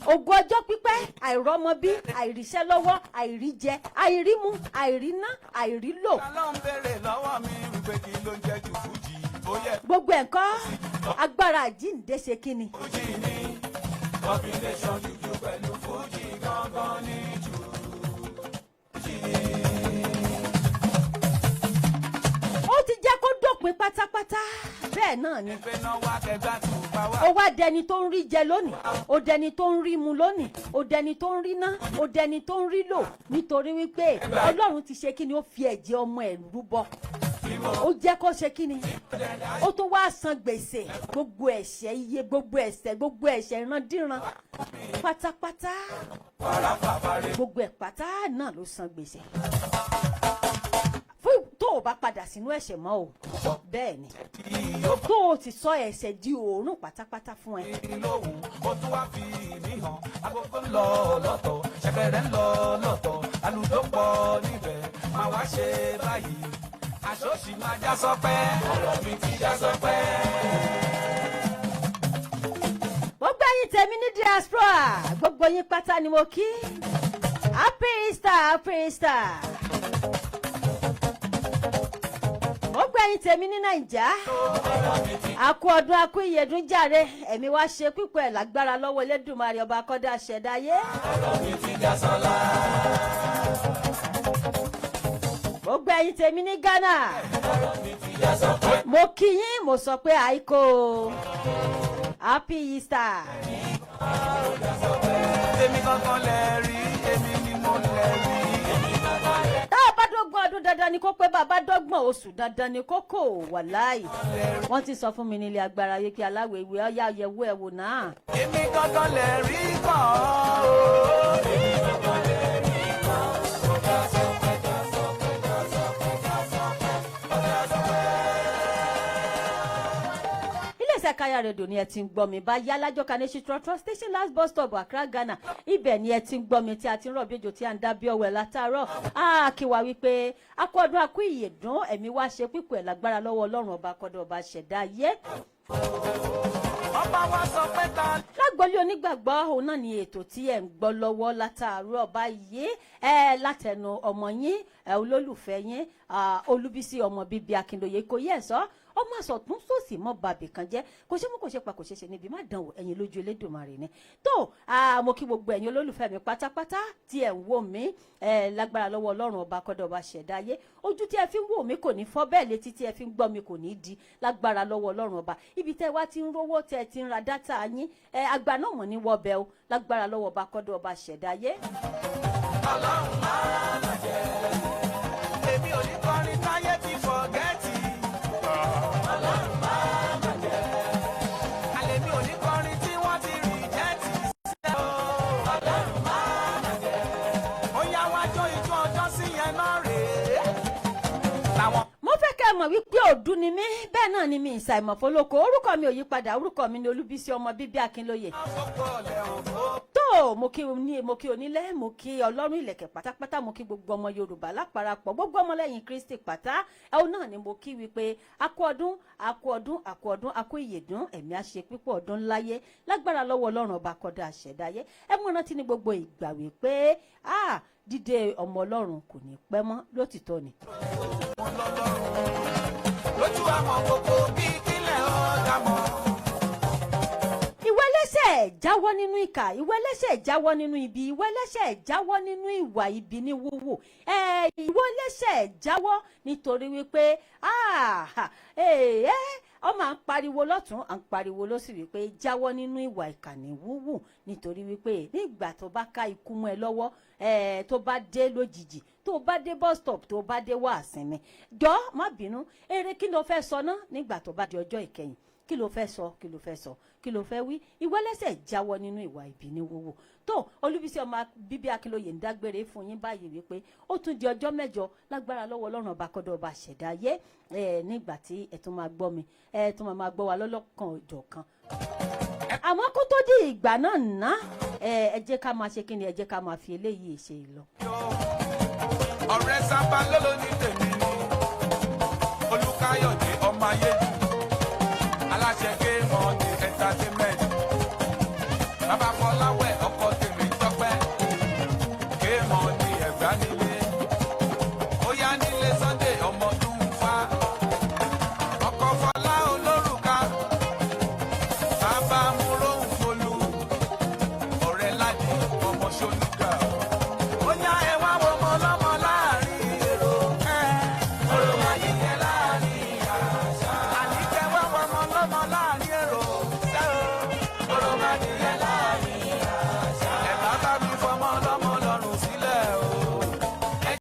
Speaker 3: ògo ọjọ́ pípẹ́, àìrọ́mọbí, àìríṣẹ́ lọ́wọ́, àìríjẹ, àìrímu, àìríná, àìrílò.
Speaker 4: Ta ló ń béèrè lọ́wọ́ mi wípé kí ló ń jẹ́ jù fújì? Ó yẹ
Speaker 3: Gbogbo ẹ̀ ńkọ́, agbára àjíǹde ṣe kíni.
Speaker 4: Fújì ní combination jùjú pẹ̀lú fújì gángan ní jù. Fújì.
Speaker 3: Pátápátá bẹ́ẹ̀ náà ni.
Speaker 4: Ẹgbẹ́ náà wá kẹgbà tó bá wà.
Speaker 3: Ó wá dẹni tó ń rí jẹ lónìí, ó dẹni tó ń rí mu lónìí, ó dẹni tó ń rí ná, ó dẹni tó ń rí lò, nítorí wípé Ọlọ́run ti ṣe kí ni, ó fi ẹ̀jẹ̀ ọmọ ẹ̀ rúbọ, ó jẹ́ kó ṣe kí ni, ó tún wá san gbèsè gbogbo ẹ̀ṣẹ̀, iye gbogbo ẹ̀ṣẹ̀, gbogbo ẹ̀ṣẹ̀ ìrandíran pátápátá, gbogbo ẹ̀ pátá náà ló san gbèsè fún. Tó o bá padà sínú ẹ̀ṣẹ̀ mọ́ o, bẹ́ẹ̀ ni, tó o ti sọ ẹ̀ṣẹ̀ di òórùn pátápátá fún ẹ.
Speaker 4: Lóhùn ó tún wá fi mí hàn, agogo ń lọ lọ́tọ̀, ṣẹ̀kẹ̀rẹ̀ ń lọ lọ́tọ̀, àlùjọ pọ̀ níbẹ̀. Máa wá ṣe báyìí, àṣọ́ọ̀ṣì máa já sọpẹ́, ọ̀rọ̀ mi ti já sọpẹ́.
Speaker 3: Gbogbo ẹ̀yin tèmi ní diaspora, gbogbo yín pátá ni mo kí. Happy Easter, happy Easter. Gbogbo ẹ̀yin tèmi ní Nàìjà, àkú ọdún, àkú ìyèdún jàre. Ẹ̀mí wá ṣe pípọ̀ ẹ̀ lágbára lọ́wọ́ Elédùmarè ọba akọ́dá ṣẹ̀dáyé.
Speaker 4: Ọ̀rọ̀ mi ti já sọlá.
Speaker 3: Gbogbo ẹ̀yin tèmi ní Ghana,
Speaker 4: Já sọpẹ́.
Speaker 3: mo kí yín, mo sọ pé àìkò, happy Easter.
Speaker 4: Èmi gangan lẹ rí, èmi ni mo lẹ rí.
Speaker 3: Tá a bá dọ́gbọ̀n ọdún, dandan ni kó pé. Bàbá dọ́gbọ̀n oṣù, dandan ni kó kò wà láàyè. Wọ́n ti sọ fún mi nílé agbára yìí kí aláwọ̀ ìwé ọ̀yá yẹ̀wò ẹ̀ wò náà.
Speaker 4: Èmi gangan lẹ rí kàn ó. Èmi gangan lẹ rí kàn ó. Já sọpẹ́, já sọpẹ́, já sọpẹ́, já sọpẹ́, ó já sọpẹ́.
Speaker 3: Iléeṣẹ́ Káyà Rédíò ni ẹ ti ń gbọ́ mi báyìí, alájọka ní Trotro Station, last bus stop, Accra, Ghana. Ibẹ̀ ni ẹ ti ń gbọ́ mi tí a ti ń rọ̀ bí ejò, tí a ń dá bí ọwẹ́ látàárọ̀. Á kí wa wípé akọ́dún, akú ìyèdún, ẹ̀mí wá ṣe pípọ̀ ẹ̀ lágbára lọ́wọ́ Ọlọ́run ọba kọ́dọ̀ ọba ṣẹ̀dá ayé.
Speaker 4: Ọba wa sọ pé ta
Speaker 3: Lágbólé onígbàgbọ́, òun náà ni ètò tí ẹ̀ ń gbọ́ lọ́wọ́ látàárọ̀ báyìí, ẹ látẹnu ọmọ yín, ẹ olólùfẹ́ yín, Olúbísí ọmọ bíbí Akínlóye kò yẹ ẹ̀sọ́ ọmọ àsọ̀tún sòsì mọ́ bàbí kan jẹ́, kò ṣe mú, kò ṣe pa, kò ṣe ṣe níbi má dánwò ẹ̀yin lójú Elédùmarè ni. Tó mo kí gbogbo ẹ̀yin olólùfẹ́ mi pátápátá tí ẹ̀ ń wò mí, ẹ̀ lágbára lọ́wọ́ Ọlọ́run ọba kọ́dọ̀ ọba ṣẹ̀dá ayé, ojú tí ẹ fi ń wò mí kò ní fọ́ bẹ́ẹ̀, létí tí ẹ fi ń gbọ́ mi kò ní di lágbára lọ́wọ́ Ọlọ́run ọba. Ibi tẹ́ wá ti ń rówó tẹ́ ẹ ti ń ra dátà yín, ẹ àgbà náà mọ̀ ní wọ́bẹ̀ o, lágbára lọ́wọ́ ọba kọ́dọ̀ ọba ṣẹ̀dá ayé.
Speaker 4: Ọlọ́run máa mà jẹ́. Èmi ò ní kọrin táyé ti fọ̀gẹ́tì. Ọlọ́run máa mà jẹ́. Àlè mi ò ní kọrin tí wọ́n ti rìjẹ́tì sẹ́ o. Ọlọ́run máa mà jẹ́. Ó yá wá jó ijó ọjọ́ sí yẹn náà rèé. Làwọn
Speaker 3: Mo fẹ́ kẹ́ ẹ mọ̀ wípé òdu ni mí, bẹ́ẹ̀ náà ni mi ìsàìmọ̀fólókò. Orúkọ mi ò yí padà, orúkọ mi ni Olúbísí ọmọ bíbí Akínlóye.
Speaker 4: fọ́pọ̀ lẹ́hìn fó.
Speaker 3: Tó mo kí ní, mo kí onílé, mo kí Ọlọ́run ìlẹ̀kẹ̀ pátápátá, mo kí gbogbo ọmọ Yorùbá láparapọ̀, gbogbo ọmọlẹ́yìn Kristi pátá ẹ̀hún náà ni mo kí wípé akú ọdún, akú ọdún, akú ọdún, akú ìyèdún, ẹ̀mí àṣẹ pípọ̀ ọdún láyé lágbára lọ́wọ́ Ọlọ́run ọba kọ́dá àṣẹ̀dáyé. Ẹ mú rántí ní gbogbo ìgbà wípé dídé ọmọ Ọlọ́run kò ní pẹ́ mọ́ lótìtọ́ ni.
Speaker 4: Wọn lọ́lọ́run. Lójú àwọn gbogbo bíi kílẹ̀ ọ̀dà mọ́.
Speaker 3: Ìwọ ẹlẹ́ṣẹ̀, jáwọ́ nínú ìkà. Ìwọ ẹlẹ́ṣẹ̀, jáwọ́ nínú ibi. Ìwọ ẹlẹ́ṣẹ̀, jáwọ́ nínú ìwà ibi ní wúwò ẹ. Ìwọ ẹlẹ́ṣẹ̀, jáwọ́, nítorí wípé ọmọ à ń pariwo lọ́tún, à ń pariwo lọ́sì wípé jáwọ́ nínú ìwà ìkà ní wúwù, nítorí wípé nígbà tó bá ká ikú mọ́ ẹ lọ́wọ́ ẹ, tó bá dé lójijì, tó bá dé bus stop, tó bá dé wá àsinmi, jọ má bínú eré, kí ló fẹ́ sọ ná nígbà tó bá di ọjọ́ ìkẹyìn? Kí ló fẹ́ sọ? Kí ló fẹ́ sọ? Kí ló fẹ́ wí? Ìwọ ẹlẹ́ṣẹ̀, jáwọ́ nínú ìwà ibi ní wúwo. Tó Olúbísí ọmọ bíbí Akínlóye ń dágbére fún yín báyìí wípé ó tún di ọjọ́ 8 lágbára lọ́wọ́ Ọlọ́run ọba kọ́dọ̀ ọba ṣẹ̀dá ayé, ẹ nígbà tí ẹ tún máa gbọ́ mi, ẹ tún máa gbọ́ wa lọ́lọ́kan òjọ̀kan. Àmọ́ kó tó di ìgbà náà ná, ẹ jẹ́ ká máa ṣe kí ni, ẹ jẹ́ ká máa fi eléyìí ṣe ìlọ.
Speaker 4: Ọ̀rẹ́ sábà lọ́lọ́ ní tèmi.